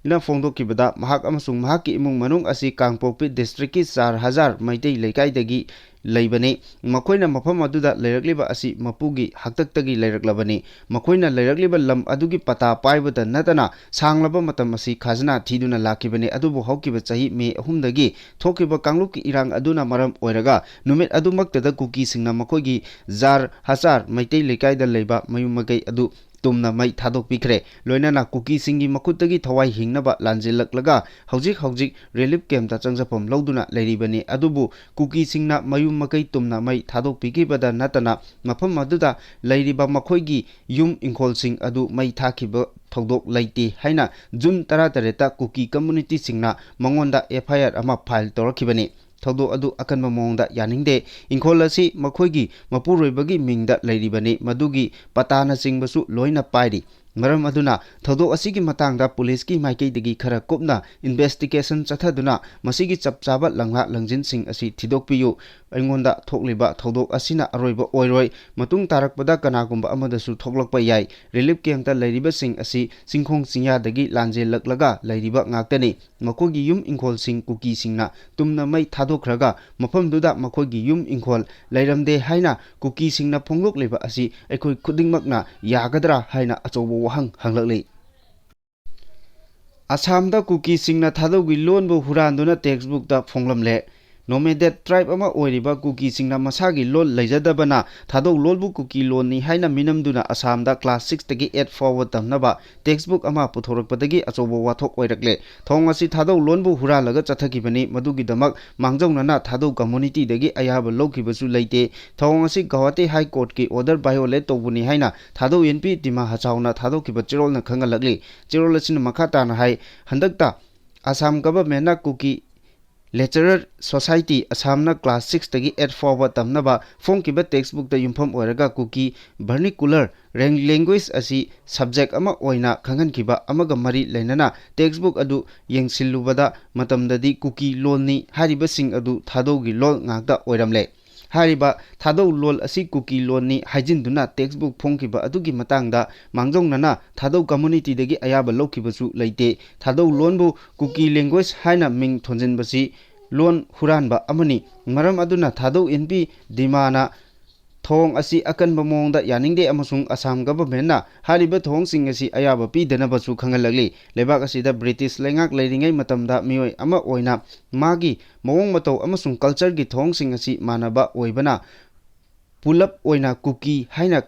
ꯅ ꯐꯣꯡꯗꯣꯛꯈꯤꯕꯗ, ꯃꯍꯥꯛ ꯑꯃꯁꯨꯡ ꯃꯍꯥꯛꯀꯤ ꯏꯃꯨꯡ ꯃꯅꯨꯡ ꯑꯁꯤ ꯀꯥꯡꯄꯣꯛꯄꯤ ꯗꯤꯁꯇ꯭ꯔꯤꯛꯀꯤ ꯆꯥꯔ ꯍꯖꯥꯔ ꯃꯩꯇꯩ ꯂꯩꯀꯥꯏꯗꯒꯤ ꯂꯩꯕꯅꯤ꯫ ꯃꯈꯣꯏꯅ ꯃꯐꯝ ꯑꯗꯨꯗ ꯂꯩꯔꯛꯂꯤꯕ ꯑꯁꯤ ꯃꯄꯨꯒꯤ ꯍꯥꯛꯇꯛꯇꯒꯤ ꯂꯩꯔꯛꯂꯕꯅꯤ꯫ ꯃꯈꯣꯏꯅ ꯂꯩꯔꯛꯂꯤꯕ ꯂꯝ ꯑꯗꯨꯒꯤ ꯄꯇꯥ ꯄꯥꯏꯕꯇ ꯅꯠꯇꯅ ꯁꯥꯡꯂꯕ ꯃꯇꯝ ꯑꯁꯤ ꯈꯥꯖꯅꯥ ꯊꯤꯗꯨꯅ ꯂꯥꯛꯈꯤꯕꯅꯤ꯫ ꯑꯗꯨꯕꯨ ꯍꯧꯈꯤꯕ ꯆꯍꯤ ꯃꯦ ꯑꯍꯨꯝꯗꯒꯤ ꯊꯣꯛꯈꯤꯕ ꯀꯥꯡꯂꯨꯞꯀꯤ ꯏꯔꯥꯡ ꯑꯗꯨꯅ ꯃꯔꯝ ꯑꯣꯏꯔꯒ ꯅꯨꯃꯤꯠ ꯑꯗꯨꯃꯛꯇꯗ ꯀꯨꯀꯤꯁꯤꯡꯅ ꯃꯈꯣꯏꯒꯤ ꯖꯥꯔ ꯍꯖꯥꯔ ꯃꯩꯇꯩ ꯂꯩꯀꯥꯏꯗ ꯂꯩꯕ ꯃꯌꯨꯝ ꯃꯀꯩ ꯑꯗꯨ ꯇꯨꯝꯅ ꯃꯩ ꯊꯥꯗꯣꯛꯄꯤꯈ꯭ꯔꯦ꯫ ꯂꯣꯏꯅꯅ ꯀꯨꯀꯤꯁꯤꯡꯒꯤ ꯃꯈꯨꯠꯇꯒꯤ ꯊꯋꯥꯏ ꯍꯤꯡꯅꯕ ꯂꯥꯟꯖꯦꯜꯂꯛꯂꯒ ꯍꯧꯖꯤꯛ ꯍꯧꯖꯤꯛ ꯔꯤꯂꯤꯐ ꯀꯦꯝꯞꯇ ꯆꯪꯖꯐꯝ ꯂꯧꯗꯨꯅ ꯂꯩꯔꯤꯕꯅꯤ꯫ ꯑꯗꯨꯕꯨ ꯀꯨꯀꯤꯁꯤꯡꯅ ꯃꯌꯨꯝ ꯃꯀꯩ ꯇꯨꯝꯅ ꯃꯩ ꯊꯥꯗꯣꯛꯄꯤꯈꯤꯕꯗ ꯅꯠꯇꯅ ꯃꯐꯝ ꯑꯗꯨꯗ ꯂꯩꯔꯤꯕ ꯃꯈꯣꯏꯒꯤ ꯌꯨꯝ ꯏꯪꯈꯣꯜꯁꯤꯡ ꯑꯗꯨ ꯃꯩ ꯊꯥꯈꯤꯕ ꯊꯧꯗꯣꯛ ꯂꯩꯇꯦ ꯍꯥꯏꯅ ꯖꯨꯟ ꯇꯔꯥꯇꯔꯦꯠꯇ ꯀꯨꯀꯤ ꯀꯝꯃ꯭ꯌꯨꯅꯤꯇꯤꯁꯤꯡꯅ ꯃꯉꯣꯟꯗ ꯑꯦꯐ ꯑꯥꯏ ꯑꯥꯔ ꯑꯃ ꯐꯥꯏꯜ ꯇꯧꯔꯛꯈꯤꯕꯅꯤ꯫ ꯊꯧꯗꯣꯛ ꯑꯗꯨ ꯑꯀꯟꯕ ꯃꯑꯣꯡꯗ ꯌꯥꯅꯤꯡꯗꯦ꯫ ꯏꯪꯈꯣꯜ ꯑꯁꯤ ꯃꯈꯣꯏꯒꯤ ꯃꯄꯨꯔꯣꯏꯕꯒꯤ ꯃꯤꯡꯗ ꯂꯩꯔꯤꯕꯅꯤ, ꯃꯗꯨꯒꯤ ꯄꯇꯥꯅꯆꯤꯡꯕꯁꯨ ꯂꯣꯏꯅ ꯄꯥꯏꯔꯤ꯫ ꯃꯔꯝ ꯑꯗꯨꯅ ꯊꯧꯗꯣꯛ ꯑꯁꯤꯒꯤ ꯃꯇꯥꯡꯗ ꯄꯨꯂꯤꯁꯀꯤ ꯃꯥꯏꯀꯩꯗꯒꯤ ꯈꯔ ꯀꯨꯞꯅ ꯏꯟꯚꯦꯁꯇꯤꯒꯦꯁꯟ ꯆꯠꯊꯗꯨꯅ ꯃꯁꯤꯒꯤ ꯆꯞ ꯆꯥꯕ ꯂꯪꯂꯥ ꯂꯪꯖꯤꯟꯁꯤꯡ ꯑꯁꯤ ꯊꯤꯗꯣꯛꯄꯤꯌꯨ꯫ ꯑꯩꯉꯣꯟꯗ ꯊꯣꯛꯂꯤꯕ ꯊꯧꯗꯣꯛ ꯑꯁꯤꯅ ꯑꯔꯣꯏꯕ ꯑꯣꯏꯔꯣꯏ꯫ ꯃꯇꯨꯡ ꯇꯥꯔꯛꯄꯗ ꯀꯅꯥꯒꯨꯝꯕ ꯑꯃꯗꯁꯨ ꯊꯣꯛꯂꯛꯄ ꯌꯥꯏ꯫ ꯔꯤꯂꯤꯐ ꯀꯦꯝꯞꯇ ꯂꯩꯔꯤꯕꯁꯤꯡ ꯑꯁꯤ ꯆꯤꯡꯈꯣꯡ ꯆꯤꯡꯌꯥꯗꯒꯤ ꯂꯥꯟꯖꯦꯜꯂꯛꯂꯒ ꯂꯩꯔꯤꯕ ꯉꯥꯛꯇꯅꯤ꯫ ꯃꯈꯣꯏꯒꯤ ꯌꯨꯝ ꯏꯪꯈꯣꯜꯁꯤꯡ ꯀꯨꯀꯤꯁꯤꯡꯅ ꯇꯨꯝꯅ ꯃꯩ ꯊꯥꯗꯣꯛꯈ꯭ꯔꯒ ꯃꯐꯝꯗꯨꯗ ꯃꯈꯣꯏꯒꯤ ꯌꯨꯝ ꯏꯪꯈꯣꯜ ꯂꯩꯔꯝꯗꯦ ꯍꯥꯏꯅ ꯀꯨꯀꯤꯁꯤꯡꯅ ꯐꯣꯡꯗꯣꯛꯂꯤꯕ ꯑꯁꯤ ꯑꯩꯈꯣꯏ ꯈꯨꯗꯤꯡꯃꯛꯅ ꯌꯥꯒꯗ꯭ꯔꯥ ꯍꯥꯏꯅ ꯑꯆꯧꯕ ꯋꯥꯍꯪ ꯍꯪꯂꯛꯂꯤ꯫ ꯑꯁꯥꯝꯗ ꯀꯨꯀꯤꯁꯤꯡꯅ ꯊꯥꯗꯧꯒꯤ ꯂꯣꯟꯕꯨ ꯍꯨꯔꯥꯟꯗꯨꯅ ꯇꯦꯛꯁꯕꯨꯛꯇ ꯐꯣꯡꯂꯝꯂꯦ꯫ ꯅꯣꯃꯦꯗꯦꯠ ꯇ꯭ꯔꯥꯏꯕ ꯑꯃ ꯑꯣꯏꯔꯤꯕ ꯀꯨꯀꯤꯁꯤꯡꯅ ꯃꯁꯥꯒꯤ ꯂꯣꯜ ꯂꯩꯖꯗꯕꯅ ꯊꯥꯗꯧ ꯂꯣꯜꯕꯨ ꯀꯨꯀꯤ ꯂꯣꯟꯅꯤ ꯍꯥꯏꯅ ꯃꯤꯅꯝꯗꯨꯅ ꯑꯁꯥꯝꯗ ꯀ꯭ꯂꯥꯁ ꯁꯤꯛꯁꯇꯒꯤ ꯑꯦꯠ ꯐꯥꯎꯕ ꯇꯝꯅꯕ ꯇꯦꯛꯁꯕꯨꯛ ꯑꯃ ꯄꯨꯊꯣꯔꯛꯄꯗꯒꯤ ꯑꯆꯧꯕ ꯋꯥꯊꯣꯛ ꯑꯣꯏꯔꯛꯂꯦ꯫ ꯊꯧꯑꯣꯡ ꯑꯁꯤ ꯊꯥꯗꯧ ꯂꯣꯟꯕꯨ ꯍꯨꯔꯥꯜꯂꯒ ꯆꯠꯊꯈꯤꯕꯅꯤ꯫ ꯃꯗꯨꯒꯤꯗꯃꯛ ꯃꯥꯡꯖꯧꯅꯅ ꯊꯥꯗꯧ ꯀꯝꯃꯨꯅꯤꯇꯤꯗꯒꯤ ꯑꯌꯥꯕ ꯂꯧꯈꯤꯕꯁꯨ ꯂꯩꯇꯦ꯫ ꯊꯧꯑꯣꯡ ꯑꯁꯤ ꯒꯧꯍꯥꯇꯤ ꯍꯥꯏ ꯀꯣꯔꯠꯀꯤ ꯑꯣꯔꯗꯔ ꯚꯥꯏꯑꯣꯂꯦꯠ ꯇꯧꯕꯅꯤ ꯍꯥꯏꯅ ꯊꯥꯗꯧ ꯑꯦꯟ ꯄꯤ ꯗꯤꯃꯥ ꯍꯆꯥꯎꯅ ꯊꯥꯗꯣꯛꯈꯤꯕ ꯆꯦꯔꯣꯜꯅ ꯈꯪꯍꯜꯂꯛꯂꯤ꯫ ꯆꯦꯔꯣꯜ ꯑꯁꯤꯅ ꯃꯈꯥ ꯇꯥꯅ ꯍꯥꯏ, ꯍꯟꯗꯛꯇ ꯑꯁꯥꯝ ꯒꯚꯔꯟꯃꯦꯟꯠꯅ ꯀꯨꯀꯤ ꯂꯤꯇꯔꯦꯆꯔ ꯁꯣꯁꯥꯏꯇꯤ ꯑꯁꯥꯝꯅ ꯀ꯭ꯂꯥꯁ ꯁꯤꯛꯁꯇꯒꯤ ꯑꯦꯠ ꯐꯥꯎꯕ ꯇꯝꯅꯕ ꯐꯣꯡꯈꯤꯕ ꯇꯦꯛꯁꯕꯨꯛꯇ ꯌꯨꯝꯐꯝ ꯑꯣꯏꯔꯒ ꯀꯨꯀꯤ ꯚꯔꯅꯤꯀꯨꯂꯔ ꯂꯦꯡꯒ꯭ꯋꯦꯖ ꯑꯁꯤ ꯁꯕꯖꯦꯛ ꯑꯃ ꯑꯣꯏꯅ ꯈꯪꯍꯟꯈꯤꯕ ꯑꯃꯒ ꯃꯔꯤ ꯂꯩꯅꯅ ꯇꯦꯛꯁꯕꯨꯛ ꯑꯗꯨ ꯌꯦꯡꯁꯤꯜꯂꯨꯕꯗ ꯃꯇꯝꯗꯗꯤ ꯀꯨꯀꯤ ꯂꯣꯟꯅꯤ ꯍꯥꯏꯔꯤꯕꯁꯤꯡ ꯑꯗꯨ ꯊꯥꯗꯧꯒꯤ ꯂꯣꯜ ꯉꯥꯛꯇ ꯑꯣꯏꯔꯝꯂꯦ꯫ ꯍꯥꯏꯔꯤꯕ ꯊꯥꯗꯧ ꯂꯣꯜ ꯑꯁꯤ ꯀꯨꯀꯤ ꯂꯣꯟꯅꯤ ꯍꯥꯏꯖꯤꯟꯗꯨꯅ ꯇꯦꯛꯁꯕꯨꯛ ꯐꯣꯡꯈꯤꯕ ꯑꯗꯨꯒꯤ ꯃꯇꯥꯡꯗ ꯃꯥꯡꯖꯧꯅꯅ ꯊꯥꯗꯧ ꯀꯝꯃꯨꯅꯤꯇꯤꯗꯒꯤ ꯑꯌꯥꯕ ꯂꯧꯈꯤꯕꯁꯨ ꯂꯩꯇꯦ꯫ ꯊꯥꯗꯧ ꯂꯣꯟꯕꯨ ꯀꯨꯀꯤ ꯂꯦꯡꯒ꯭ꯋꯦꯖ ꯍꯥꯏꯅ ꯃꯤꯡ ꯊꯣꯟꯖꯤꯟꯕꯁꯤ ꯂꯣꯟ ꯍꯨꯔꯥꯟꯕ ꯑꯃꯅꯤ꯫ ꯃꯔꯝ ꯑꯗꯨꯅ ꯊꯥꯗꯧ ꯑꯦꯟ ꯄꯤ ꯗꯤꯃꯥꯅ ꯊꯧꯑꯣꯡ ꯑꯁꯤ ꯑꯀꯟꯕ ꯃꯑꯣꯡꯗ ꯌꯥꯅꯤꯡꯗꯦ ꯑꯃꯁꯨꯡ ꯑꯁꯥꯝ ꯒꯚꯔꯟꯃꯦꯟꯠꯅ ꯍꯥꯏꯔꯤꯕ ꯊꯧꯑꯣꯡꯁꯤꯡ ꯑꯁꯤ ꯑꯌꯥꯕ ꯄꯤꯗꯅꯕꯁꯨ ꯈꯪꯍꯜꯂꯛꯂꯤ꯫ ꯂꯩꯕꯥꯛ ꯑꯁꯤꯗ ꯕ꯭ꯔꯤꯇꯤꯁ ꯂꯩꯉꯥꯛ ꯂꯩꯔꯤꯉꯩ ꯃꯇꯝꯗ ꯃꯤꯑꯣꯏ ꯑꯃ ꯑꯣꯏꯅ ꯃꯥꯒꯤ ꯃꯑꯣꯡ ꯃꯇꯧ ꯑꯃꯁꯨꯡ ꯀꯜꯆꯔꯒꯤ ꯊꯧꯑꯣꯡꯁꯤꯡ ꯑꯁꯤ ꯃꯥꯟꯅꯕ ꯑꯣꯏꯕꯅ ꯄꯨꯂꯞ ꯑꯣꯏꯅ ꯀꯨꯀꯤ ꯍꯥꯏꯅ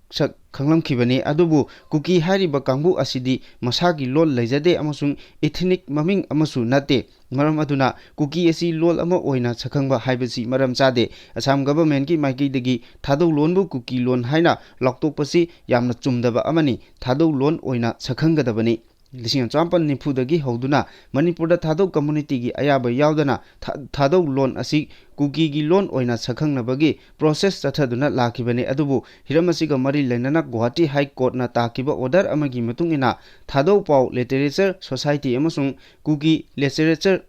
ꯁꯛ ꯈꯪꯂꯝꯈꯤꯕꯅꯤ꯫ ꯑꯗꯨꯕꯨ ꯀꯨꯀꯤ ꯍꯥꯏꯔꯤꯕ ꯀꯥꯡꯕꯨ ꯑꯁꯤꯗꯤ ꯃꯁꯥꯒꯤ ꯂꯣꯜ ꯂꯩꯖꯗꯦ ꯑꯃꯁꯨꯡ ꯏꯊꯤꯅꯤꯛ ꯃꯃꯤꯡ ꯑꯃꯁꯨ ꯅꯠꯇꯦ꯫ ꯃꯔꯝ ꯑꯗꯨꯅ ꯀꯨꯀꯤ ꯑꯁꯤ ꯂꯣꯜ ꯑꯃ ꯑꯣꯏꯅ ꯁꯛꯈꯪꯕ ꯍꯥꯏꯕꯁꯤ ꯃꯔꯝ ꯆꯥꯗꯦ꯫ ꯑꯁꯥꯝ ꯒꯚꯔꯟꯃꯦꯟꯠꯀꯤ ꯃꯥꯏꯀꯩꯗꯒꯤ ꯊꯥꯗꯧ ꯂꯣꯟꯕꯨ ꯀꯨꯀꯤ ꯂꯣꯟ ꯍꯥꯏꯅ ꯂꯥꯎꯊꯣꯛꯄꯁꯤ ꯌꯥꯝꯅ ꯆꯨꯝꯗꯕ ꯑꯃꯅꯤ꯫ ꯊꯥꯗꯧ ꯂꯣꯟ ꯑꯣꯏꯅ ꯁꯛꯈꯪꯒꯗꯕꯅꯤ꯫ ꯂꯤꯁꯤꯡ ꯑꯃ ꯆꯃꯥꯄꯟ ꯅꯤꯐꯨꯗꯒꯤ ꯍꯧꯗꯨꯅ ꯃꯅꯤꯄꯨꯔꯗ ꯊꯥꯗꯧ community ꯒꯤ ꯑꯌꯥꯕ ꯌꯥꯎꯗꯅ ꯊꯥ-, ꯊꯥꯗꯧ ꯂꯣꯟ ꯑꯁꯤ ꯀꯨꯀꯤꯒꯤ ꯂꯣꯟ ꯑꯣꯏꯅ ꯁꯛꯈꯪꯅꯕꯒꯤ process ꯆꯠꯊꯗꯨꯅ ꯂꯥꯛꯈꯤꯕꯅꯤ꯫ ꯑꯗꯨꯕꯨ ꯍꯤꯔꯝ ꯑꯁꯤꯒ ꯃꯔꯤ ꯂꯩꯅꯅ ꯒꯨꯋꯥꯍꯥꯇꯤ High Court ꯅ ꯇꯥꯈꯤꯕ order ꯑꯃꯒꯤ ꯃꯇꯨꯡ ꯏꯟꯅ ꯊꯥꯗꯧ ꯄꯥꯎ Literature Society ꯑꯃꯁꯨꯡ ꯀꯨꯀꯤ Literature,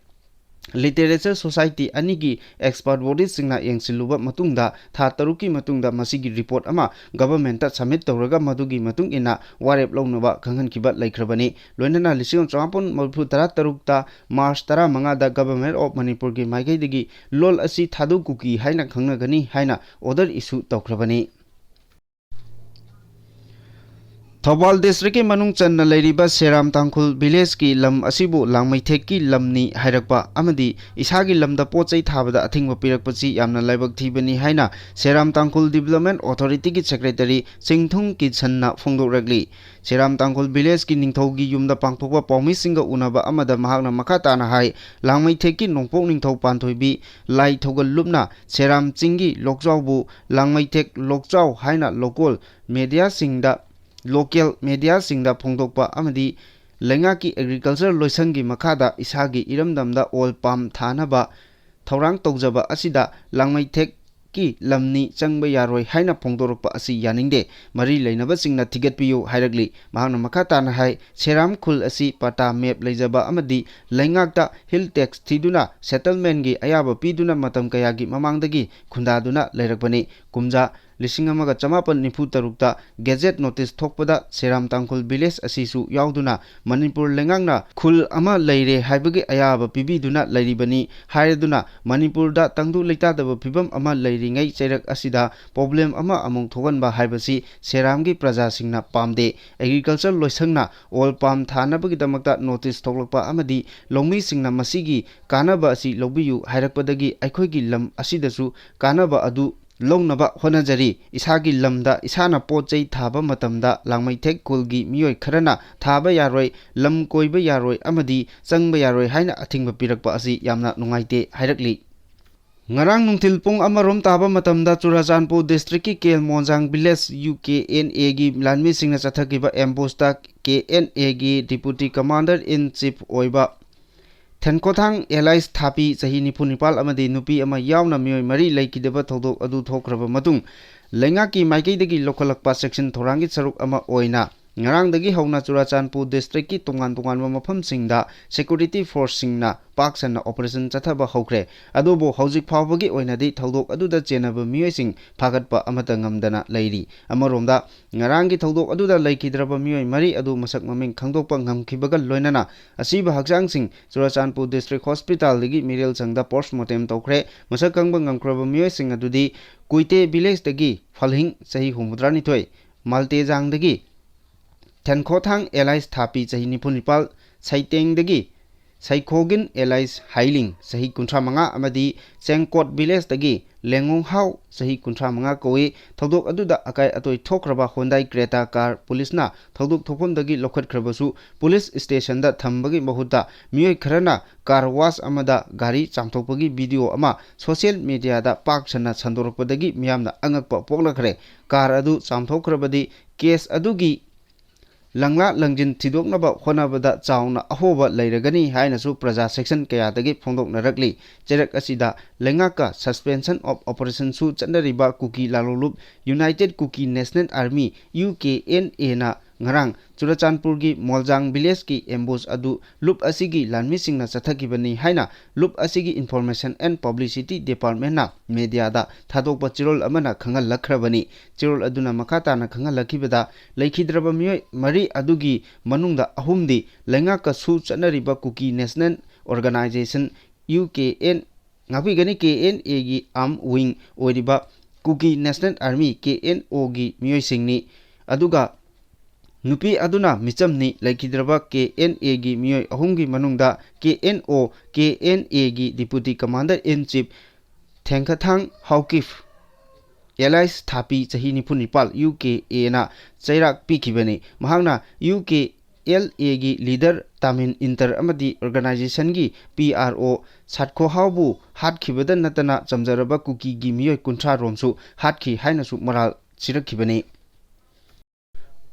Literature Society ꯑꯅꯤꯒꯤ expert body ꯁꯤꯡꯅ ꯌꯦꯡꯁꯤꯜꯂꯨꯕ ꯃꯇꯨꯡꯗ ꯊꯥ ꯇꯔꯨꯛꯀꯤ ꯃꯇꯨꯡꯗ ꯃꯁꯤꯒꯤ report ꯑꯃ government ꯇ submit ꯇꯧꯔꯒ ꯃꯗꯨꯒꯤ ꯃꯇꯨꯡ ꯏꯟꯅ ꯋꯥꯔꯦꯞ ꯂꯧꯅꯕ ꯈꯪꯍꯟꯈꯤꯕ ꯂꯩꯈ꯭ꯔꯕꯅꯤ꯫ ꯂꯣꯏꯅꯅ ꯂꯤꯁꯤꯡ ꯑꯃ ꯆꯃꯥꯄꯟ ꯃꯔꯤꯐꯨ ꯇꯔꯥ ꯇꯔꯨꯛꯇ March ꯇꯔꯥꯃꯉꯥꯗ Government of ꯃꯅꯤꯄꯨꯔꯒꯤ ꯃꯥꯏꯀꯩꯗꯒꯤ ꯂꯣꯜ ꯑꯁꯤ ꯊꯥꯗꯧ ꯀꯨꯀꯤ ꯍꯥꯏꯅ ꯈꯪꯅꯒꯅꯤ ꯍꯥꯏꯅ order issue ꯇꯧꯈ꯭ꯔꯕꯅꯤ꯫ ꯊꯧꯕꯥꯜ district ꯀꯤ ꯃꯅꯨꯡ ꯆꯟꯅ ꯂꯩꯔꯤꯕ ꯁꯦꯔꯥꯝ ꯇꯥꯡꯈꯨꯜ village ꯀꯤ ꯂꯝ ꯑꯁꯤꯕꯨ ꯂꯥꯡꯃꯩꯊꯦꯛꯀꯤ ꯂꯝꯅꯤ ꯍꯥꯏꯔꯛꯄ ꯑꯃꯗꯤ ꯏꯁꯥꯒꯤ ꯂꯝꯗ ꯄꯣꯠ ꯆꯩ ꯊꯥꯕꯗ ꯑꯊꯤꯡꯕ ꯄꯤꯔꯛꯄꯁꯤ ꯌꯥꯝꯅ ꯂꯥꯏꯕꯛ ꯊꯤꯕꯅꯤ ꯍꯥꯏꯅ ꯁꯦꯔꯥꯝ ꯇꯥꯡꯈꯨꯜ Development Authority ꯒꯤ secretary ꯆꯤꯡꯊꯨꯡ ꯀꯤꯁꯟꯅ ꯐꯣꯡꯗꯣꯛꯂꯛꯂꯤ꯫ ꯁꯦꯔꯥꯝ ꯇꯥꯡꯈꯨꯜ village ꯀꯤ ꯅꯤꯡꯊꯧꯒꯤ ꯌꯨꯝꯗ ꯄꯥꯡꯊꯣꯛꯄ ꯄꯥꯎꯃꯤꯁꯤꯡꯒ ꯎꯅꯕ ꯑꯃꯗ ꯃꯍꯥꯛꯅ ꯃꯈꯥ ꯇꯥꯅ ꯍꯥꯏ, ꯂꯥꯡꯃꯩꯊꯦꯛꯀꯤ ꯅꯣꯡꯄꯣꯛ ꯅꯤꯡꯊꯧ ꯄꯥꯟꯊꯣꯏꯕꯤ ꯂꯥꯏ ꯊꯧꯒꯜ ꯂꯨꯞꯅ ꯁꯦꯔꯥꯝ ꯆꯤꯡꯒꯤ ꯂꯣꯛꯆꯥꯎꯕꯨ ꯂꯥꯡꯃꯩꯊꯦꯛ ꯂꯣꯛꯆꯥꯎ ꯍꯥꯏꯅ local media ꯁꯤꯡꯗ, local media ꯁꯤꯡꯗ ꯐꯣꯡꯗꯣꯛꯄ ꯑꯃꯗꯤ ꯂꯩꯉꯥꯛꯀꯤ agriculture ꯂꯣꯏꯁꯪꯒꯤ ꯃꯈꯥꯗ ꯏꯁꯥꯒꯤ ꯏꯔꯝꯗꯝꯗ ꯑꯣꯜ ꯄꯥꯝ ꯊꯥꯅꯕ ꯊꯧꯔꯥꯡ ꯇꯧꯖꯕ ꯑꯁꯤꯗ ꯂꯥꯡꯃꯩꯊꯦꯛꯀꯤ ꯂꯝꯅꯤ, ꯆꯪꯕ ꯌꯥꯔꯣꯏ ꯍꯥꯏꯅ ꯐꯣꯡꯗꯣꯔꯛꯄ ꯑꯁꯤ ꯌꯥꯅꯤꯡꯗꯦ꯫ ꯃꯔꯤ ꯂꯩꯅꯕꯁꯤꯡꯅ ꯊꯤꯒꯠꯄꯤꯌꯨ ꯍꯥꯏꯔꯛꯂꯤ꯫ ꯃꯍꯥꯛꯅ ꯃꯈꯥ ꯇꯥꯅ ꯍꯥꯏ, ꯁꯦꯔꯥꯝ ꯈꯨꯜ ꯑꯁꯤ ꯄꯇꯥ map ꯂꯩꯖꯕ ꯑꯃꯗꯤ ꯂꯩꯉꯥꯛꯇ hill tax ꯊꯤꯗꯨꯅ settlement ꯀꯤ ꯑꯌꯥꯕ ꯄꯤꯗꯨꯅ ꯃꯇꯝ ꯀꯌꯥꯒꯤ ꯃꯃꯥꯡꯗꯒꯤ ꯈꯨꯟꯗꯥꯗꯨꯅ ꯂꯩꯔꯛꯄꯅꯤ꯫ ꯀꯨꯝꯖꯥ ꯂꯤꯁꯤꯡ ꯑꯃꯒ ꯆꯃꯥꯄꯟ ꯅꯤꯐꯨ ꯇꯔꯨꯛꯇ gazette notice ꯊꯣꯛꯄꯗ ꯁꯦꯔꯥꯝ ꯇꯥꯡꯈꯨꯜ village ꯑꯁꯤꯁꯨ ꯌꯥꯎꯗꯨꯅ ꯃꯅꯤꯄꯨꯔ ꯂꯩꯉꯥꯛꯅ ꯈꯨꯜ ꯑꯃ ꯂꯩꯔꯦ ꯍꯥꯏꯕꯒꯤ ꯑꯌꯥꯕ ꯄꯤꯕꯤꯗꯨꯅ ꯂꯩꯔꯤꯕꯅꯤ ꯍꯥꯏꯔꯗꯨꯅ ꯃꯅꯤꯄꯨꯔꯗ ꯇꯪꯗꯨ ꯂꯩꯇꯥꯗꯕ ꯐꯤꯕꯝ ꯑꯃ ꯂꯩꯔꯤꯉꯩ ꯆꯩꯔꯛ ꯑꯁꯤꯗ problem ꯑꯃ ꯑꯃꯨꯛ ꯊꯣꯛꯍꯟꯕ ꯍꯥꯏꯕꯁꯤ ꯁꯦꯔꯥꯝꯒꯤ ꯄ꯭ꯔꯖꯥꯁꯤꯡꯅ ꯄꯥꯝꯗꯦ꯫ Agriculture ꯂꯣꯏꯁꯪꯅ ꯑꯣꯜ ꯄꯥꯝ ꯊꯥꯅꯕꯒꯤꯗꯃꯛꯇ notice ꯊꯣꯛꯂꯛꯄ ꯑꯃꯗꯤ ꯂꯧꯃꯤꯁꯤꯡꯅ ꯃꯁꯤꯒꯤ ꯀꯥꯟꯅꯕ ꯑꯁꯤ ꯂꯧꯕꯤꯌꯨ ꯍꯥꯏꯔꯛꯄꯗꯒꯤ ꯑꯩꯈꯣꯏꯒꯤ ꯂꯝ ꯑꯁꯤꯗꯁꯨ ꯀꯥꯟꯅꯕ ꯑꯗꯨ ꯂꯧꯅꯕ ꯍꯣꯠꯅꯖꯔꯤ꯫ ꯏꯁꯥꯒꯤ ꯂꯝꯗ ꯏꯁꯥꯅ ꯄꯣꯠ ꯆꯩ ꯊꯥꯕ ꯃꯇꯝꯗ ꯂꯥꯡꯃꯩꯊꯦꯛ ꯈꯨꯜꯒꯤ ꯃꯤꯑꯣꯏ ꯈꯔꯅ ꯊꯥꯕ ꯌꯥꯔꯣꯏ, ꯂꯝ ꯀꯣꯏꯕ ꯌꯥꯔꯣꯏ ꯑꯃꯗꯤ ꯆꯪꯕ ꯌꯥꯔꯣꯏ ꯍꯥꯏꯅ ꯑꯊꯤꯡꯕ ꯄꯤꯔꯛꯄ ꯑꯁꯤ ꯌꯥꯝꯅ ꯅꯨꯡꯉꯥꯏꯇꯦ ꯍꯥꯏꯔꯛꯂꯤ꯫ ꯉꯔꯥꯡ ꯅꯨꯡꯊꯤꯜ ꯄꯨꯡ ꯑꯃꯔꯣꯝ ꯇꯥꯕ ꯃꯇꯝꯗ Churachandpur districtꯀꯤ ꯀꯦꯜ ꯃꯣꯟꯖꯥꯡ village U K N Aꯒꯤ ꯂꯥꯟꯃꯤꯁꯤꯡꯅ ꯆꯠꯊꯈꯤꯕ ambushꯇ K N Aꯒꯤ deputy commander in chief ꯑꯣꯏꯕ ꯊꯦꯟꯈꯣꯊꯥꯡ ꯑꯦꯂꯥꯏꯁ ꯊꯥꯄꯤ, ꯆꯍꯤ ꯅꯤꯐꯨ ꯅꯤꯄꯥꯜ, ꯑꯃꯗꯤ ꯅꯨꯄꯤ ꯑꯃ ꯌꯥꯎꯅ ꯃꯤꯑꯣꯏ ꯃꯔꯤ ꯂꯩꯈꯤꯗꯕ ꯊꯧꯗꯣꯛ ꯑꯗꯨ ꯊꯣꯛꯈ꯭ꯔꯕ ꯃꯇꯨꯡ, ꯂꯩꯉꯥꯛꯀꯤ ꯃꯥꯏꯀꯩꯗꯒꯤ ꯂꯧꯈꯠꯂꯛꯄ ꯆꯦꯛꯁꯤꯟ ꯊꯧꯔꯥꯡꯒꯤ ꯁꯔꯨꯛ ꯑꯃ ꯑꯣꯏꯅ ꯉꯔꯥꯡꯗꯒꯤ ꯍꯧꯅ ꯆꯨꯔꯥꯆꯥꯟꯄꯨꯔ districtꯀꯤ ꯇꯣꯉꯥꯟ ꯇꯣꯉꯥꯟꯕ ꯃꯐꯝꯁꯤꯡꯗ security forceꯁꯤꯡꯅ ꯄꯥꯛ ꯁꯟꯅ operation ꯆꯠꯊꯕ ꯍꯧꯈ꯭ꯔꯦ꯫ ꯑꯗꯨꯕꯨ ꯍꯧꯖꯤꯛ ꯐꯥꯎꯕꯒꯤ ꯑꯣꯏꯅꯗꯤ ꯊꯧꯗꯣꯛ ꯑꯗꯨꯗ ꯆꯦꯟꯅꯕ ꯃꯤꯑꯣꯏꯁꯤꯡ ꯐꯥꯒꯠꯄ ꯑꯃꯠꯇ ꯉꯝꯗꯅ ꯂꯩꯔꯤ꯫ ꯑꯃꯔꯣꯝꯗ, ꯉꯔꯥꯡꯒꯤ ꯊꯧꯗꯣꯛ ꯑꯗꯨꯗ ꯂꯩꯈꯤꯗ꯭ꯔꯕ ꯃꯤꯑꯣꯏ ꯃꯔꯤ ꯑꯗꯨ ꯃꯁꯛ ꯃꯃꯤꯡ ꯈꯪꯗꯣꯛꯄ ꯉꯝꯈꯤꯕꯒ ꯂꯣꯏꯅꯅ ꯑꯁꯤꯕ ꯍꯛꯆꯥꯡꯁꯤꯡ ꯆꯨꯔꯥꯆꯥꯟꯄꯨꯔ district hospitalꯗꯒꯤ ꯃꯤꯔꯦꯜ ꯁꯪꯗ post mortem ꯇꯧꯈ꯭ꯔꯦ꯫ ꯃꯁꯛ ꯈꯪꯕ ꯉꯝꯈ꯭ꯔꯕ ꯃꯤꯑꯣꯏꯁꯤꯡ ꯑꯗꯨꯗꯤ ꯀꯨꯏꯇꯦ villageꯇꯒꯤ ꯐꯜꯍꯤꯡ, ꯆꯍꯤ ꯍꯨꯝꯐꯨꯇꯔꯥꯅꯤꯊꯣꯏ, ꯃꯥꯜꯇꯦꯖꯥꯡꯗꯒꯤ ꯊꯦꯟꯈꯣꯊꯥꯡ ꯑꯦꯂꯥꯏꯁ ꯊꯥꯄꯤ, ꯆꯍꯤ ꯅꯤꯐꯨ ꯅꯤꯄꯥꯜ, ꯁꯩꯇꯦꯡꯗꯒꯤ ꯁꯩꯈꯣꯒꯤꯟ ꯑꯦꯂꯥꯏꯁ ꯍꯥꯏꯂꯤꯡ, ꯆꯍꯤ ꯀꯨꯟꯊ꯭ꯔꯥ ꯃꯉꯥ, ꯑꯃꯗꯤ ꯆꯦꯡꯀꯣꯠ villageꯇꯒꯤ ꯂꯦꯡꯉꯣꯡꯍꯥꯎ, ꯆꯍꯤ ꯀꯨꯟꯊ꯭ꯔꯥ ꯃꯉꯥ ꯀꯧꯏ꯫ ꯊꯧꯗꯣꯛ ꯑꯗꯨꯗ ꯑꯀꯥꯏ ꯑꯇꯣꯏ ꯊꯣꯛꯈ꯭ꯔꯕ Hyundai Creta car ꯄꯨꯂꯤꯁꯅ ꯊꯧꯗꯣꯛ ꯊꯣꯛꯐꯝꯗꯒꯤ ꯂꯧꯈꯠꯈ꯭ꯔꯕꯁꯨ, ꯄꯨꯂꯤꯁ stationꯗ ꯊꯝꯕꯒꯤ ꯃꯍꯨꯠꯇ ꯃꯤꯑꯣꯏ ꯈꯔꯅ car wash ꯑꯃꯗ ꯒꯥꯔꯤ ꯆꯥꯝꯊꯣꯛꯄꯒꯤ video ꯑꯃ social mediaꯗ ꯄꯥꯛ ꯁꯟꯅ ꯁꯟꯗꯣꯔꯛꯄꯗꯒꯤ ꯃꯤꯌꯥꯝꯅ ꯑꯉꯛꯄ ꯄꯣꯛꯂꯛꯈ꯭ꯔꯦ꯫ Car ꯑꯗꯨ ꯆꯥꯝꯊꯣꯛꯈ꯭ꯔꯕꯗꯤ case ꯑꯗꯨꯒꯤ ꯂꯪꯂꯥ ꯂꯪꯖꯤꯟ ꯊꯤꯗꯣꯛꯅꯕ ꯍꯣꯠꯅꯕꯗ ꯆꯥꯎꯅ ꯑꯍꯣꯕ ꯂꯩꯔꯒꯅꯤ ꯍꯥꯏꯅꯁꯨ ꯄ꯭ꯔꯖꯥ section ꯀꯌꯥꯗꯒꯤ ꯐꯣꯡꯗꯣꯛꯅꯔꯛꯂꯤ꯫ ꯆꯩꯔꯛ ꯑꯁꯤꯗ ꯂꯩꯉꯥꯛꯀ suspension of operationꯁꯨ ꯆꯠꯅꯔꯤꯕ ꯀꯨꯀꯤ ꯂꯥꯂꯣꯡꯂꯨꯞ United Kuki National Army, U K N Aꯅ ꯉꯔꯥꯡ ꯆꯨꯔꯆꯥꯟꯄꯨꯔꯒꯤ ꯃꯣꯜꯖꯥꯡ villageꯀꯤ ambush ꯑꯗꯨ ꯂꯨꯞ ꯑꯁꯤꯒꯤ ꯂꯥꯟꯃꯤꯁꯤꯡꯅ ꯆꯠꯊꯈꯤꯕꯅꯤ ꯍꯥꯏꯅ ꯂꯨꯞ ꯑꯁꯤꯒꯤ Information and Publicity Departmentꯅ mediaꯗ ꯊꯥꯗꯣꯛꯄ ꯆꯦꯔꯣꯜ ꯑꯃꯅ ꯈꯪꯍꯜꯂꯛꯈ꯭ꯔꯕꯅꯤ꯫ ꯆꯦꯔꯣꯜ ꯑꯗꯨꯅ ꯃꯈꯥ ꯇꯥꯅ ꯈꯪꯍꯜꯂꯛꯈꯤꯕꯗ, ꯂꯩꯈꯤꯗ꯭ꯔꯕ ꯃꯤꯑꯣꯏ ꯃꯔꯤ ꯑꯗꯨꯒꯤ ꯃꯅꯨꯡꯗ ꯑꯍꯨꯝꯗꯤ ꯂꯩꯉꯥꯛꯀꯁꯨ ꯆꯠꯅꯔꯤꯕ Kuki National Organisation, U K N, ꯉꯥꯛꯄꯤꯒꯅꯤ, K N Aꯒꯤ arm wing ꯑꯣꯏꯔꯤꯕ Kuki National Army, K N Oꯒꯤ ꯃꯤꯑꯣꯏꯁꯤꯡꯅꯤ꯫ ꯑꯗꯨꯒ ꯅꯨꯄꯤ ꯑꯗꯨꯅ ꯃꯤꯆꯝꯅꯤ꯫ ꯂꯩꯈꯤꯗ꯭ꯔꯕ K N Aꯒꯤ ꯃꯤꯑꯣꯏ ꯑꯍꯨꯝꯒꯤ ꯃꯅꯨꯡꯗ K N O, K N Aꯒꯤ deputy commander in chief ꯊꯦꯡꯈꯊꯥꯡ Haokip, alias ꯊꯥꯄꯤ, ꯆꯍꯤ ꯅꯤꯐꯨ ꯅꯤꯄꯥꯜ, U K Aꯅ ꯆꯩꯔꯥꯛ ꯄꯤꯈꯤꯕꯅꯤ꯫ ꯃꯍꯥꯛꯅ U K ꯑꯦꯜ ꯑꯦꯒꯤ ꯂꯤꯗꯔ ꯇꯥꯃꯤꯟ ꯏꯟꯇꯔ ꯑꯃꯗꯤ ꯑꯣꯔꯒꯅꯥꯏꯖꯦꯁꯟꯒꯤ ꯄꯤ ꯑꯥꯔ ꯑꯣ ꯁꯥꯠꯈꯣꯍꯥꯎꯕꯨ ꯍꯥꯠꯈꯤꯕꯗ ꯅꯠꯇꯅ ꯆꯝꯖꯔꯕ ꯀꯨꯀꯤꯒꯤ ꯃꯤꯑꯣꯏ ꯀꯨꯟꯊ꯭ꯔꯥ ꯔꯣꯝꯁꯨ ꯍꯥꯠꯈꯤ ꯍꯥꯏꯅꯁꯨ ꯃꯔꯥꯜ ꯁꯤꯔꯛꯈꯤꯕꯅꯤ꯫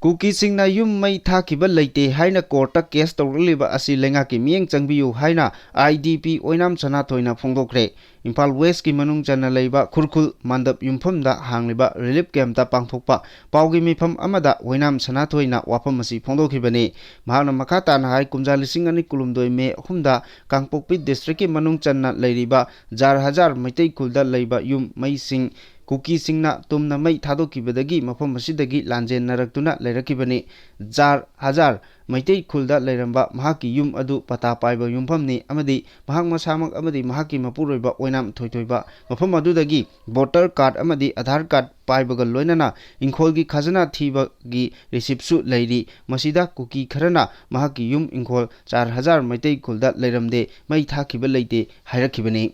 ꯀꯨꯀꯤꯁꯤꯡꯅ ꯌꯨꯝ ꯃꯩ ꯊꯥꯈꯤꯕ ꯂꯩꯇꯦ ꯍꯥꯏꯅ ꯀꯣꯔꯠꯇ ꯀꯦꯁ ꯇꯧꯔꯛꯂꯤꯕ ꯑꯁꯤ ꯂꯩꯉꯥꯛꯀꯤ ꯃꯤꯠꯌꯦꯡ ꯆꯪꯕꯤꯌꯨ ꯍꯥꯏꯅ ꯑꯥꯏ ꯗꯤ ꯄꯤ ꯑꯣꯏꯅꯥꯝ ꯁꯅꯥꯊꯣꯏꯅ ꯐꯣꯡꯗꯣꯛꯈ꯭ꯔꯦ꯫ ꯏꯝꯐꯥꯜ ꯋꯦꯁꯀꯤ ꯃꯅꯨꯡ ꯆꯟꯅ ꯂꯩꯕ ꯈꯨꯔꯈꯨꯜ ꯃꯥꯟꯗꯞ ꯌꯨꯝꯐꯝꯗ ꯍꯥꯡꯂꯤꯕ ꯔꯤꯂꯤꯐ ꯀꯦꯝꯞꯇ ꯄꯥꯡꯊꯣꯛꯄ ꯄꯥꯎꯒꯤ ꯃꯤꯐꯝ ꯑꯃꯗ ꯑꯣꯏꯅꯥꯝ ꯁꯅꯥꯊꯣꯏꯅ ꯋꯥꯐꯝ ꯑꯁꯤ ꯐꯣꯡꯗꯣꯛꯈꯤꯕꯅꯤ꯫ ꯃꯍꯥꯛꯅ ꯃꯈꯥ ꯇꯥꯅ ꯍꯥꯏ, ꯀꯨꯝꯖꯥ ꯂꯤꯁꯤꯡ ꯑꯅꯤ ꯀꯨꯟꯍꯨꯝꯗꯣꯏ ꯃꯦ ꯑꯍꯨꯝꯗ ꯀꯥꯡꯄꯣꯛꯄꯤ ꯗꯤꯁꯇ꯭ꯔꯤꯛꯀꯤ ꯃꯅꯨꯡ ꯆꯟꯅ ꯂꯩꯔꯤꯕ ꯖꯥꯔ ꯍꯖꯥꯔ ꯃꯩꯇꯩ ꯈꯨꯜꯗ ꯂꯩꯕ ꯌꯨꯝ ꯃꯩꯁꯤꯡ ꯀꯨꯀꯤꯁꯤꯡꯅ ꯇꯨꯝꯅ ꯃꯩ ꯊꯥꯗꯣꯛꯈꯤꯕꯗꯒꯤ ꯃꯐꯝ ꯑꯁꯤꯗꯒꯤ ꯂꯥꯟꯖꯦꯟꯅꯔꯛꯇꯨꯅ ꯂꯩꯔꯛꯈꯤꯕꯅꯤ꯫ ꯖꯥꯔ ꯍꯖꯥꯔ ꯃꯩꯇꯩ ꯈꯨꯜꯗ ꯂꯩꯔꯝꯕ ꯃꯍꯥꯛꯀꯤ ꯌꯨꯝ ꯑꯗꯨ ꯄꯇꯥ ꯄꯥꯏꯕ ꯌꯨꯝꯐꯝꯅꯤ ꯑꯃꯗꯤ ꯃꯍꯥꯛ ꯃꯁꯥꯃꯛ ꯑꯃꯗꯤ ꯃꯍꯥꯛꯀꯤ ꯃꯄꯨꯔꯣꯏꯕ ꯑꯣꯏꯅꯥꯝ ꯊꯣꯏꯊꯣꯏꯕ ꯃꯐꯝ ꯑꯗꯨꯗꯒꯤ ꯚꯣꯇꯔ ꯀꯥꯔꯗ ꯑꯃꯗꯤ ꯑꯙꯥꯔ ꯀꯥꯔꯗ ꯄꯥꯏꯕꯒ ꯂꯣꯏꯅꯅ ꯏꯪꯈꯣꯜꯒꯤ ꯈꯖꯅꯥ ꯊꯤꯕꯒꯤ ꯔꯤꯁꯤꯞꯁꯨ ꯂꯩꯔꯤ꯫ ꯃꯁꯤꯗ ꯀꯨꯀꯤ ꯈꯔꯅ ꯃꯍꯥꯛꯀꯤ ꯌꯨꯝ ꯏꯪꯈꯣꯜ ꯖꯥꯔ ꯍꯖꯥꯔ ꯃꯩꯇꯩ ꯈꯨꯜꯗ ꯂꯩꯔꯝꯗꯦ, ꯃꯩ ꯊꯥꯈꯤꯕ ꯂꯩꯇꯦ ꯍꯥꯏꯔꯛꯈꯤꯕꯅꯤ꯫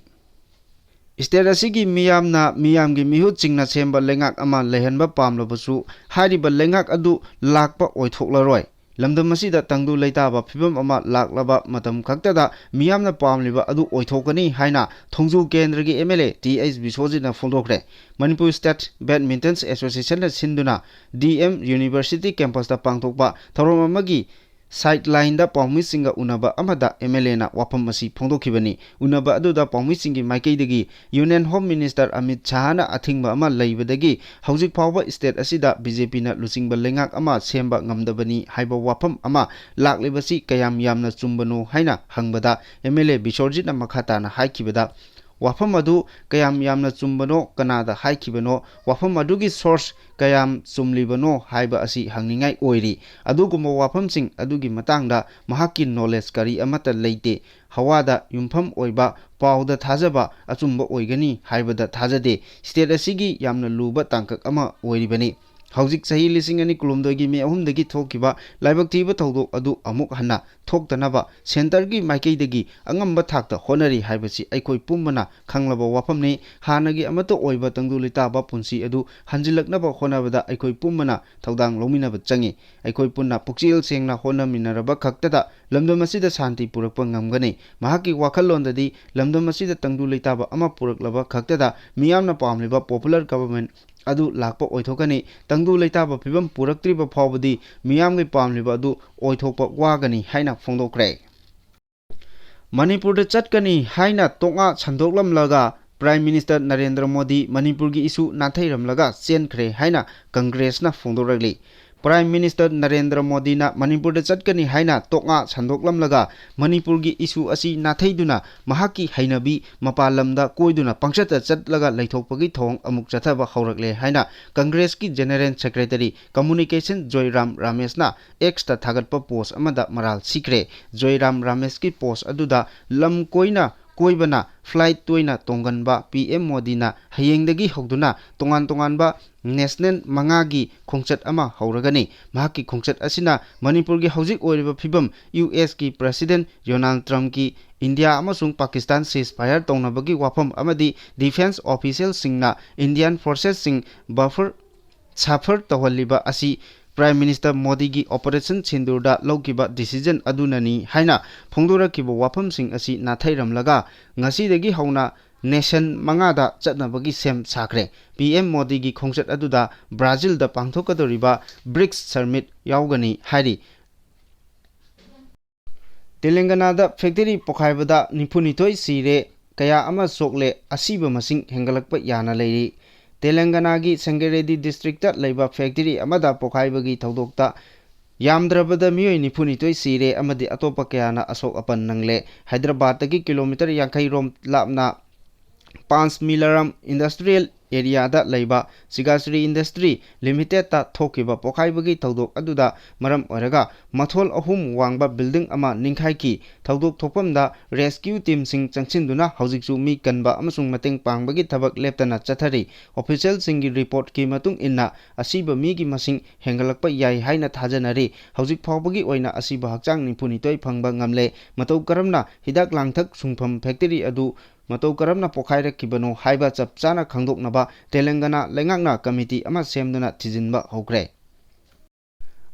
ꯁ꯭ꯇꯦꯠ ꯑꯁꯤꯒꯤ ꯃꯤꯌꯥꯝꯅ, ꯃꯤꯌꯥꯝꯒꯤ ꯃꯤꯍꯨꯠꯁꯤꯡꯅ ꯁꯦꯝꯕ ꯂꯩꯉꯥꯛ ꯑꯃ ꯂꯩꯍꯟꯕ ꯄꯥꯝꯂꯕꯁꯨ, ꯍꯥꯏꯔꯤꯕ ꯂꯩꯉꯥꯛ ꯑꯗꯨ ꯂꯥꯛꯄ ꯑꯣꯏꯊꯣꯛꯂꯔꯣꯏ꯫ ꯂꯝꯗꯝ ꯑꯁꯤꯗ ꯇꯪꯗꯨ ꯂꯩꯇꯥꯕ ꯐꯤꯕꯝ ꯑꯃ ꯂꯥꯛꯂꯕ ꯃꯇꯝ ꯈꯛꯇꯗ ꯃꯤꯌꯥꯝꯅ ꯄꯥꯝꯂꯤꯕ ꯑꯗꯨ ꯑꯣꯏꯊꯣꯛꯀꯅꯤ ꯍꯥꯏꯅ ꯊꯣꯡꯖꯨ ꯀꯦꯟꯗ꯭ꯔꯒꯤ M L A T H ꯕꯤꯁꯣꯖꯤꯠꯅ ꯐꯣꯡꯗꯣꯛꯈ꯭ꯔꯦ꯫ ꯃꯅꯤꯄꯨꯔ ꯁ꯭ꯇꯦꯠ ꯕꯦꯗꯃꯤꯟꯇꯟ ꯑꯦꯁꯣꯁꯤꯌꯦꯁꯟꯅ ꯁꯤꯟꯗꯨꯅ ꯗꯤ ꯑꯦꯝ ꯌꯨꯅꯤꯚꯔꯁꯤꯇꯤ ꯀꯦꯝꯄꯁꯇ ꯄꯥꯡꯊꯣꯛꯄ ꯊꯧꯔꯝ ꯑꯃꯒꯤ ꯁꯥꯏꯠ ꯂꯥꯏꯟꯗ ꯄꯥꯎꯃꯤꯁꯤꯡꯒ ꯎꯅꯕ ꯑꯃꯗ ꯑꯦꯝ ꯑꯦꯜ ꯑꯦꯅ ꯋꯥꯐꯝ ꯑꯁꯤ ꯐꯣꯡꯗꯣꯛꯈꯤꯕꯅꯤ꯫ ꯎꯅꯕ ꯑꯗꯨꯗ ꯄꯥꯎꯃꯤꯁꯤꯡꯒꯤ ꯃꯥꯏꯀꯩꯗꯒꯤ ꯌꯨꯅꯤꯌꯟ ꯍꯣꯝ ꯃꯤꯅꯤꯁꯇꯔ ꯑꯃꯤꯠ ꯁꯥꯍꯅ ꯑꯊꯤꯡꯕ ꯑꯃ ꯂꯩꯕꯗꯒꯤ ꯍꯧꯖꯤꯛ ꯐꯥꯎꯕ ꯁ꯭ꯇꯦꯠ ꯑꯁꯤꯗ ꯕꯤ ꯖꯦ ꯄꯤꯅ ꯂꯨꯆꯤꯡꯕ ꯂꯩꯉꯥꯛ ꯑꯃ ꯁꯦꯝꯕ ꯉꯝꯗꯕꯅꯤ ꯍꯥꯏꯕ ꯋꯥꯐꯝ ꯑꯃ ꯂꯥꯛꯂꯤꯕꯁꯤ ꯀꯌꯥꯝ ꯌꯥꯝꯅ ꯆꯨꯝꯕꯅꯣ ꯍꯥꯏꯅ ꯍꯪꯕꯗ ꯑꯦꯝ ꯑꯦꯜ ꯑꯦ ꯕꯤꯁꯣꯔꯖꯤꯠꯅ ꯃꯈꯥ ꯇꯥꯅ ꯍꯥꯏꯈꯤꯕꯗ, ꯋꯥꯐꯝ ꯑꯗꯨ ꯀꯌꯥꯝ ꯌꯥꯝꯅ ꯆꯨꯝꯕꯅꯣ, ꯀꯅꯥꯗ ꯍꯥꯏꯈꯤꯕꯅꯣ, ꯋꯥꯐꯝ ꯑꯗꯨꯒꯤ ꯁꯣꯔꯁ ꯀꯌꯥꯝ ꯆꯨꯝꯂꯤꯕꯅꯣ ꯍꯥꯏꯕ ꯑꯁꯤ ꯍꯪꯅꯤꯡꯉꯥꯏ ꯑꯣꯏꯔꯤ꯫ ꯑꯗꯨꯒꯨꯝꯕ ꯋꯥꯐꯝꯁꯤꯡ ꯑꯗꯨꯒꯤ ꯃꯇꯥꯡꯗ ꯃꯍꯥꯛꯀꯤ ꯅꯣꯂꯦꯖ ꯀꯔꯤ ꯑꯃꯠꯇ ꯂꯩꯇꯦ꯫ ꯍꯋꯥꯗ ꯌꯨꯝꯐꯝ ꯑꯣꯏꯕ ꯄꯥꯎꯗ ꯊꯥꯖꯕ ꯑꯆꯨꯝꯕ ꯑꯣꯏꯒꯅꯤ ꯍꯥꯏꯕꯗ ꯊꯥꯖꯗꯦ꯫ ꯁ꯭ꯇꯦꯠ ꯑꯁꯤꯒꯤ ꯌꯥꯝꯅ ꯂꯨꯕ ꯇꯥꯡꯀꯛ ꯑꯃ ꯑꯣꯏꯔꯤꯕꯅꯤ꯫ ꯍꯧꯖꯤꯛ ꯆꯍꯤ ꯂꯤꯁꯤꯡ ꯑꯅꯤ ꯀꯨꯟꯍꯨꯝꯗꯣꯏꯒꯤ ꯃꯦ ꯑꯍꯨꯝꯗꯒꯤ ꯊꯣꯛꯈꯤꯕ ꯂꯥꯏꯕꯛ ꯊꯤꯕ ꯊꯧꯗꯣꯛ ꯑꯗꯨ ꯑꯃꯨꯛ ꯍꯟꯅ ꯊꯣꯛꯇꯅꯕ centreꯒꯤ ꯃꯥꯏꯀꯩꯗꯒꯤ ꯑꯉꯝꯕ ꯊꯥꯛꯇ ꯍꯣꯠꯅꯔꯤ ꯍꯥꯏꯕꯁꯤ ꯑꯩꯈꯣꯏ ꯄꯨꯝꯕꯅ ꯈꯪꯂꯕ ꯋꯥꯐꯝꯅꯤ꯫ ꯍꯥꯟꯅꯒꯤ ꯑꯃꯠꯇ ꯑꯣꯏꯕ ꯇꯪꯗꯨ ꯂꯩꯇꯥꯕ ꯄꯨꯟꯁꯤ ꯑꯗꯨ ꯍꯟꯖꯤꯜꯂꯛꯅꯕ ꯍꯣꯠꯅꯕꯗ ꯑꯩꯈꯣꯏ ꯄꯨꯝꯕꯅ ꯊꯧꯗꯥꯡ ꯂꯧꯃꯤꯟꯅꯕ ꯆꯪꯏ꯫ ꯑꯩꯈꯣꯏ ꯄꯨꯟꯅ ꯄꯨꯛꯆꯦꯜ ꯁꯦꯡꯅ ꯍꯣꯠꯅꯃꯤꯟꯅꯔꯕ ꯈꯛꯇꯗ ꯂꯝꯗꯝ ꯑꯁꯤꯗ ꯁꯥꯟꯇꯤ ꯄꯨꯔꯛꯄ ꯉꯝꯒꯅꯤ꯫ ꯃꯍꯥꯛꯀꯤ ꯋꯥꯈꯜꯂꯣꯟꯗꯗꯤ ꯂꯝꯗꯝ ꯑꯁꯤꯗ ꯇꯪꯗꯨ ꯂꯩꯇꯥꯕ ꯑꯃ ꯄꯨꯔꯛꯂꯕ ꯈꯛꯇꯗ ꯃꯤꯌꯥꯝꯅ ꯄꯥꯝꯂꯤꯕ popular government ꯑꯗꯨ ꯂꯥꯛꯄ ꯑꯣꯏꯊꯣꯛꯀꯅꯤ꯫ ꯇꯪꯗꯨ ꯂꯩꯇꯥꯕ ꯐꯤꯕꯝ ꯄꯨꯔꯛꯇ꯭ꯔꯤꯕ ꯐꯥꯎꯕꯗꯤ ꯃꯤꯌꯥꯝꯒꯤ ꯄꯥꯝꯂꯤꯕ ꯑꯗꯨ ꯑꯣꯏꯊꯣꯛꯄ ꯋꯥꯒꯅꯤ ꯍꯥꯏꯅ ꯐꯣꯡꯗꯣꯛꯈ꯭ꯔꯦ꯫ ꯃꯅꯤꯄꯨꯔꯗ ꯆꯠꯀꯅꯤ ꯍꯥꯏꯅ ꯇꯣꯉꯥ ꯁꯟꯗꯣꯛꯂꯝꯂꯒ Prime Minister ꯅꯔꯦꯟꯗ꯭ꯔ ꯃꯣꯗꯤ ꯃꯅꯤꯄꯨꯔꯒꯤ ꯏꯁꯨ ꯅꯥꯊꯩꯔꯝꯂꯒ ꯆꯦꯟꯈ꯭ꯔꯦ ꯍꯥꯏꯅ ꯀꯪꯒ꯭ꯔꯦꯁꯅ ꯐꯣꯡꯗꯣꯔꯛꯂꯤ꯫ Prime Minister ꯅꯔꯦꯟꯗ꯭ꯔ ꯃꯣꯗꯤꯅ ꯃꯅꯤꯄꯨꯔꯗ ꯆꯠꯀꯅꯤ ꯍꯥꯏꯅ ꯇꯣꯉꯥ ꯁꯟꯗꯣꯛꯂꯝꯂꯒ ꯃꯅꯤꯄꯨꯔꯒꯤ ꯏꯁꯨ ꯑꯁꯤ ꯅꯥꯊꯩꯗꯨꯅ ꯃꯍꯥꯛꯀꯤ ꯍꯩꯅꯕꯤ ꯃꯄꯥꯟ ꯂꯝꯗ ꯀꯣꯏꯗꯨꯅ ꯄꯪꯆꯠꯇ ꯆꯠꯂꯒ ꯂꯩꯊꯣꯛꯄꯒꯤ ꯊꯧꯑꯣꯡ ꯑꯃꯨꯛ ꯆꯠꯊꯕ ꯍꯧꯔꯛꯂꯦ ꯍꯥꯏꯅ ꯀꯪꯒ꯭ꯔꯦꯁꯀꯤ General Secretary Communication ꯖꯣꯏꯔꯥꯝ ꯔꯥꯃꯦꯁꯅ Xꯇ ꯊꯥꯒꯠꯄ post ꯑꯃꯗ ꯃꯔꯥꯜ ꯁꯤꯈ꯭ꯔꯦ꯫ ꯖꯣꯏꯔꯥꯝ ꯔꯥꯃꯦꯁꯀꯤ post ꯑꯗꯨꯗ ꯂꯝ ꯀꯣꯏꯅ ꯀꯣꯏꯕꯅ flight ꯇꯣꯏꯅ ꯇꯣꯡꯒꯟꯕ P M ꯃꯣꯗꯤꯅ ꯍꯌꯦꯡꯗꯒꯤ ꯍꯧꯗꯨꯅ ꯇꯣꯉꯥꯟ ꯇꯣꯉꯥꯟꯕ national ꯃꯉꯥꯒꯤ ꯈꯣꯡꯆꯠ ꯑꯃ ꯍꯧꯔꯒꯅꯤ꯫ ꯃꯍꯥꯛꯀꯤ ꯈꯣꯡꯆꯠ ꯑꯁꯤꯅ ꯃꯅꯤꯄꯨꯔꯒꯤ ꯍꯧꯖꯤꯛ ꯑꯣꯏꯔꯤꯕ ꯐꯤꯕꯝ, U S ꯀꯤ President ꯗꯣꯅꯥꯜꯗ ꯇ꯭ꯔꯝꯞꯀꯤ ꯏꯟꯗꯤꯌꯥ ꯑꯃꯁꯨꯡ ꯄꯥꯀꯤꯁꯇꯥꯟ ceasefire ꯇꯧꯅꯕꯒꯤ ꯋꯥꯐꯝ ꯑꯃꯗꯤ defence officialꯁꯤꯡꯅ Indian forcesꯁꯤꯡ buffer suffer ꯇꯧꯍꯜꯂꯤꯕ ꯑꯁꯤ Prime Minister ꯃꯣꯗꯤꯒꯤ Operation ꯁꯤꯟꯗꯨꯔꯗ ꯂꯧꯈꯤꯕ decision ꯑꯗꯨꯅꯅꯤ ꯍꯥꯏꯅ ꯐꯣꯡꯗꯣꯔꯛꯈꯤꯕ ꯋꯥꯐꯝꯁꯤꯡ ꯑꯁꯤ ꯅꯥꯊꯩꯔꯝꯂꯒ ꯉꯁꯤꯗꯒꯤ ꯍꯧꯅ nation ꯃꯉꯥꯗ ꯆꯠꯅꯕꯒꯤ ꯁꯦꯝ ꯁꯥꯈ꯭ꯔꯦ꯫ P M ꯃꯣꯗꯤꯒꯤ ꯈꯣꯡꯆꯠ ꯑꯗꯨꯗ ꯕ꯭ꯔꯥꯖꯤꯜꯗ ꯄꯥꯡꯊꯣꯛꯀꯗꯧꯔꯤꯕ BRICS summit ꯌꯥꯎꯒꯅꯤ ꯍꯥꯏꯔꯤ꯫ ꯇꯦꯂꯪꯒꯅꯥꯗ factory ꯄꯣꯈꯥꯏꯕꯗ ꯅꯤꯐꯨꯅꯤꯊꯣꯏ ꯁꯤꯔꯦ, ꯀꯌꯥ ꯑꯃ ꯁꯣꯛꯂꯦ, ꯑꯁꯤꯕ ꯃꯁꯤꯡ ꯍꯦꯟꯒꯠꯂꯛꯄ ꯌꯥꯅ ꯂꯩꯔꯤ꯫ ꯇꯦꯂꯪꯒꯅꯥꯒꯤ ꯁꯪꯒꯔꯦꯗꯤ districtꯇ ꯂꯩꯕ factory ꯑꯃꯗ ꯄꯣꯈꯥꯏꯕꯒꯤ ꯊꯧꯗꯣꯛꯇ ꯌꯥꯝꯗ꯭ꯔꯕꯗ ꯃꯤꯑꯣꯏ ꯅꯤꯐꯨꯅꯤꯊꯣꯏ ꯁꯤꯔꯦ ꯑꯃꯗꯤ ꯑꯇꯣꯞꯄ ꯀꯌꯥꯅ ꯑꯁꯣꯛ ꯑꯄꯟ ꯅꯪꯂꯦ꯫ ꯍꯥꯏꯗ꯭ꯔꯕꯥꯗꯇꯒꯤ kilometre ꯌꯥꯡꯈꯩ ꯔꯣꯝ ꯂꯥꯞꯅ ꯄꯥꯟꯁꯃꯤꯂꯥꯔꯝ industrial ꯑꯦꯔꯤꯌꯥꯗ ꯂꯩꯕ ꯁꯤꯒꯥꯁ꯭ꯔꯤ ꯏꯟꯗꯁꯇ꯭ꯔꯤ ꯂꯤꯃꯤꯇꯦꯗꯇ ꯊꯣꯛꯈꯤꯕ ꯄꯣꯈꯥꯏꯕꯒꯤ ꯊꯧꯗꯣꯛ ꯑꯗꯨꯗ ꯃꯔꯝ ꯑꯣꯏꯔꯒ ꯃꯊꯣꯜ ꯑꯍꯨꯝ ꯋꯥꯡꯕ ꯕꯤꯜꯗꯤꯡ ꯑꯃ ꯅꯤꯡꯈꯥꯏꯈꯤ꯫ ꯊꯧꯗꯣꯛ ꯊꯣꯛꯐꯝꯗ ꯔꯦꯁꯀ꯭ꯌꯨ ꯇꯤꯝꯁꯤꯡ ꯆꯪꯁꯤꯟꯗꯨꯅ ꯍꯧꯖꯤꯛꯁꯨ ꯃꯤ ꯀꯟꯕ ꯑꯃꯁꯨꯡ ꯃꯇꯦꯡ ꯄꯥꯡꯕꯒꯤ ꯊꯕꯛ ꯂꯦꯞꯇꯅ ꯆꯠꯊꯔꯤ꯫ ꯑꯣꯐꯤꯁꯤꯌꯦꯜꯁꯤꯡꯒꯤ ꯔꯤꯄꯣꯔꯠꯀꯤ ꯃꯇꯨꯡ ꯏꯟꯅ ꯑꯁꯤꯕ ꯃꯤꯒꯤ ꯃꯁꯤꯡ ꯍꯦꯟꯒꯠꯂꯛꯄ ꯌꯥꯏ ꯍꯥꯏꯅ ꯊꯥꯖꯅꯔꯤ꯫ ꯍꯧꯖꯤꯛ ꯐꯥꯎꯕꯒꯤ ꯑꯣꯏꯅ ꯑꯁꯤꯕ ꯍꯛꯆꯥꯡ ꯅꯤꯐꯨꯅꯤꯊꯣꯏ ꯐꯪꯕ ꯉꯝꯂꯦ꯫ ꯃꯇꯧ ꯀꯔꯝꯅ ꯍꯤꯗꯥꯛ ꯂꯥꯡꯊꯛ ꯁꯨꯡꯐꯝ ꯐꯦꯛꯇꯔꯤ ꯑꯗꯨ ꯃꯇꯧ ꯀꯔꯝꯅ ꯄꯣꯈꯥꯏꯔꯛꯈꯤꯕꯅꯣ ꯍꯥꯏꯕ ꯆꯞ ꯆꯥꯅ ꯈꯪꯗꯣꯛꯅꯕ ꯇꯦꯂꯪꯒꯅꯥ ꯂꯩꯉꯥꯛꯅ ꯀꯃꯤꯇꯤ ꯑꯃ ꯁꯦꯝꯗꯨꯅ ꯊꯤꯖꯤꯟꯕ ꯍꯧꯈ꯭ꯔꯦ꯫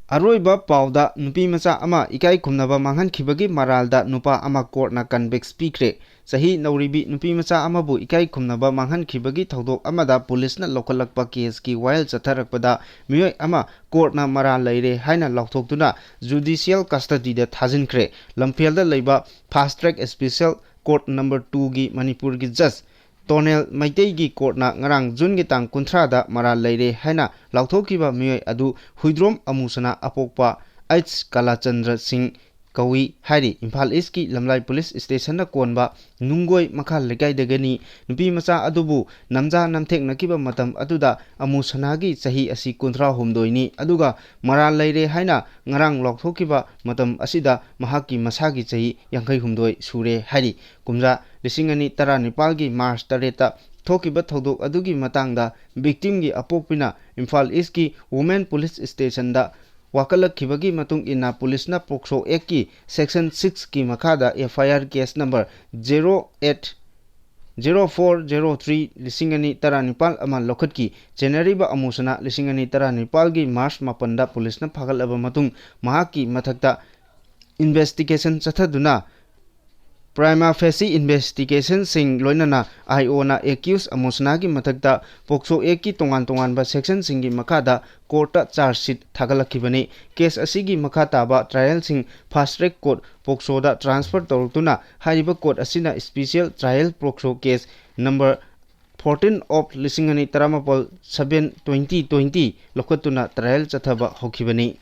ꯑꯔꯣꯏꯕ ꯄꯥꯎꯗ, ꯅꯨꯄꯤ ꯃꯆꯥ ꯑꯃ ꯏꯀꯥꯏ ꯈꯨꯝꯅꯕ ꯃꯥꯡꯍꯟꯈꯤꯕꯒꯤ ꯃꯔꯥꯜꯗ ꯅꯨꯄꯥ ꯑꯃ ꯀꯣꯔꯠꯅ ꯀꯟꯚꯤꯛꯁ ꯄꯤꯈ꯭ꯔꯦ꯫ ꯆꯍꯤ ꯅꯧꯔꯤꯕꯤ ꯅꯨꯄꯤ ꯃꯆꯥ ꯑꯃꯕꯨ ꯏꯀꯥꯏ ꯈꯨꯝꯅꯕ ꯃꯥꯡꯍꯟꯈꯤꯕꯒꯤ ꯊꯧꯗꯣꯛ ꯑꯃꯗ ꯄꯨꯂꯤꯁꯅ ꯂꯧꯈꯠꯂꯛꯄ ꯀꯦꯁꯀꯤ ꯋꯥꯌꯦꯜ ꯆꯠꯊꯔꯛꯄꯗ ꯃꯤꯑꯣꯏ ꯑꯃ ꯀꯣꯔꯠꯅ ꯃꯔꯥꯜ ꯂꯩꯔꯦ ꯍꯥꯏꯅ ꯂꯥꯎꯊꯣꯛꯇꯨꯅ ꯖꯨꯗꯤꯁꯤꯌꯦꯜ ꯀꯁꯇꯗꯤꯗ ꯊꯥꯖꯤꯟꯈ꯭ꯔꯦ꯫ ꯂꯝꯐꯦꯜꯗ ꯂꯩꯕ ꯐꯥꯁ ꯇ꯭ꯔꯦꯛ ꯏꯁꯄꯤꯁꯦꯜ ꯀꯣꯔꯠ ꯅꯝꯕꯔ ꯇꯨꯒꯤ ꯃꯅꯤꯄꯨꯔꯒꯤ ꯖꯖ ꯇꯣꯅꯦꯜ ꯃꯩꯇꯩꯒꯤ ꯀꯣꯔꯠꯅ ꯉꯔꯥꯡ ꯖꯨꯟꯒꯤ ꯇꯥꯡ ꯀꯨꯟꯊ꯭ꯔꯥꯗ ꯃꯔꯥꯜ ꯂꯩꯔꯦ ꯍꯥꯏꯅ ꯂꯥꯎꯊꯣꯛꯈꯤꯕ ꯃꯤꯑꯣꯏ ꯑꯗꯨ ꯍꯨꯏꯗ꯭ꯔꯣꯝ ꯑꯃꯨꯁꯅꯥ ꯑꯄꯣꯛꯄ ꯑꯩꯆ ꯀꯂꯥꯆꯟꯗ꯭ꯔ ꯁꯤꯡ ꯀꯧꯏ ꯍꯥꯏꯔꯤ꯫ ꯏꯝꯐꯥꯜ ꯏꯁꯀꯤ ꯂꯝꯂꯥꯏ ꯄꯨꯂꯤꯁ ꯁ꯭ꯇꯦꯁꯟꯅ ꯀꯣꯟꯕ ꯅꯨꯡꯒꯣꯏ ꯃꯈꯥ ꯂꯩꯀꯥꯏꯗꯒꯤꯅꯤ꯫ ꯅꯨꯄꯤ ꯃꯆꯥ ꯑꯗꯨꯕꯨ ꯅꯝꯖꯥ ꯅꯝꯊꯦꯛꯅꯈꯤꯕ ꯃꯇꯝ ꯑꯗꯨꯗ ꯑꯃꯨꯁꯅꯥꯒꯤ ꯆꯍꯤ ꯑꯁꯤ ꯀꯨꯟꯊ꯭ꯔꯥꯍꯨꯝꯗꯣꯏꯅꯤ, ꯑꯗꯨꯒ ꯃꯔꯥꯜ ꯂꯩꯔꯦ ꯍꯥꯏꯅ ꯉꯔꯥꯡ ꯂꯥꯎꯊꯣꯛꯈꯤꯕ ꯃꯇꯝ ꯑꯁꯤꯗ ꯃꯍꯥꯛꯀꯤ ꯃꯁꯥꯒꯤ ꯆꯍꯤ ꯌꯥꯡꯈꯩ ꯍꯨꯝꯗꯣꯏ ꯁꯨꯔꯦ ꯍꯥꯏꯔꯤ꯫ ꯀꯨꯝꯖꯥ ꯂꯤꯁꯤꯡ ꯑꯅꯤ ꯇꯔꯥꯅꯤꯄꯥꯜꯒꯤ ꯃꯥꯔꯆ ꯇꯔꯦꯠꯇ ꯊꯣꯛꯈꯤꯕ ꯊꯧꯗꯣꯛ ꯑꯗꯨꯒꯤ ꯃꯇꯥꯡꯗ ꯚꯤꯛꯇꯤꯝꯒꯤ ꯑꯄꯣꯛꯄꯤꯅ ꯏꯝꯐꯥꯜ ꯏꯁꯀꯤ ꯋꯨꯃꯦꯟ ꯄꯨꯂꯤꯁ ꯁ꯭ꯇꯦꯁꯟꯗ ꯋꯥꯀꯠꯂꯛꯈꯤꯕꯒꯤ ꯃꯇꯨꯡ ꯏꯟꯅ ꯄꯨꯂꯤꯁꯅ ꯄꯣꯛꯁꯣ ꯑꯦꯛꯀꯤ ꯁꯦꯛꯁꯟ ꯁꯤꯛꯁꯀꯤ ꯃꯈꯥꯗ F I R case number zero eight zero four zero three ꯂꯤꯁꯤꯡ ꯑꯅꯤ ꯇꯔꯥꯅꯤꯄꯥꯜ ꯑꯃ ꯂꯧꯈꯠꯈꯤ꯫ ꯆꯦꯟꯅꯔꯤꯕ ꯑꯃꯨꯁꯅꯥ ꯂꯤꯁꯤꯡ ꯑꯅꯤ ꯇꯔꯥꯅꯤꯄꯥꯜꯒꯤ ꯃꯥꯔꯆ ꯃꯥꯄꯟꯗ ꯄꯨꯂꯤꯁꯅ ꯐꯥꯒꯠꯂꯕ ꯃꯇꯨꯡ ꯃꯍꯥꯛꯀꯤ ꯃꯊꯛꯇ ꯏꯟꯚꯦꯁꯇꯤꯒꯦꯁꯟ ꯆꯠꯊꯗꯨꯅ ꯄ꯭ꯔꯥꯏꯃꯥ ꯐꯦꯁꯤ ꯏꯟꯚꯦꯁꯇꯤꯒꯦꯁꯟꯁꯤꯡ ꯂꯣꯏꯅꯅ ꯑꯥꯏ ꯑꯣꯅ ꯑꯦꯀ꯭ꯌꯨꯁ ꯑꯃꯨꯁꯅꯥꯒꯤ ꯃꯊꯛꯇ ꯄꯣꯛꯁꯣ ꯑꯦꯛꯀꯤ ꯇꯣꯉꯥꯟ ꯇꯣꯉꯥꯟꯕ ꯁꯦꯛꯁꯟꯁꯤꯡꯒꯤ ꯃꯈꯥꯗ ꯀꯣꯔꯠꯇ ꯆꯥꯔꯖ ꯁꯤꯠ ꯊꯥꯒꯠꯂꯛꯈꯤꯕꯅꯤ꯫ ꯀꯦꯁ ꯑꯁꯤꯒꯤ ꯃꯈꯥ ꯇꯥꯕ ꯇ꯭ꯔꯥꯌꯦꯜꯁꯤꯡ ꯐꯥꯁ ꯇ꯭ꯔꯦꯛ ꯀꯣꯔꯠ ꯄꯣꯛꯁꯣꯗ ꯇ꯭ꯔꯥꯟꯁꯐꯔ ꯇꯧꯔꯛꯇꯨꯅ ꯍꯥꯏꯔꯤꯕ ꯀꯣꯔꯠ ꯑꯁꯤꯅ special trial POCSO case number fourteen of ꯂꯤꯁꯤꯡ ꯑꯅꯤ ꯇꯔꯥꯃꯥꯄꯜ ꯁꯕꯦꯟ ꯇ꯭ꯋꯦꯟꯇꯤ ꯇ꯭ꯋꯦꯟꯇꯤ ꯂꯧꯈꯠꯇꯨꯅ ꯇ꯭ꯔꯥꯌꯦꯜ ꯆꯠꯊꯕ ꯍꯧꯈꯤꯕꯅꯤ꯫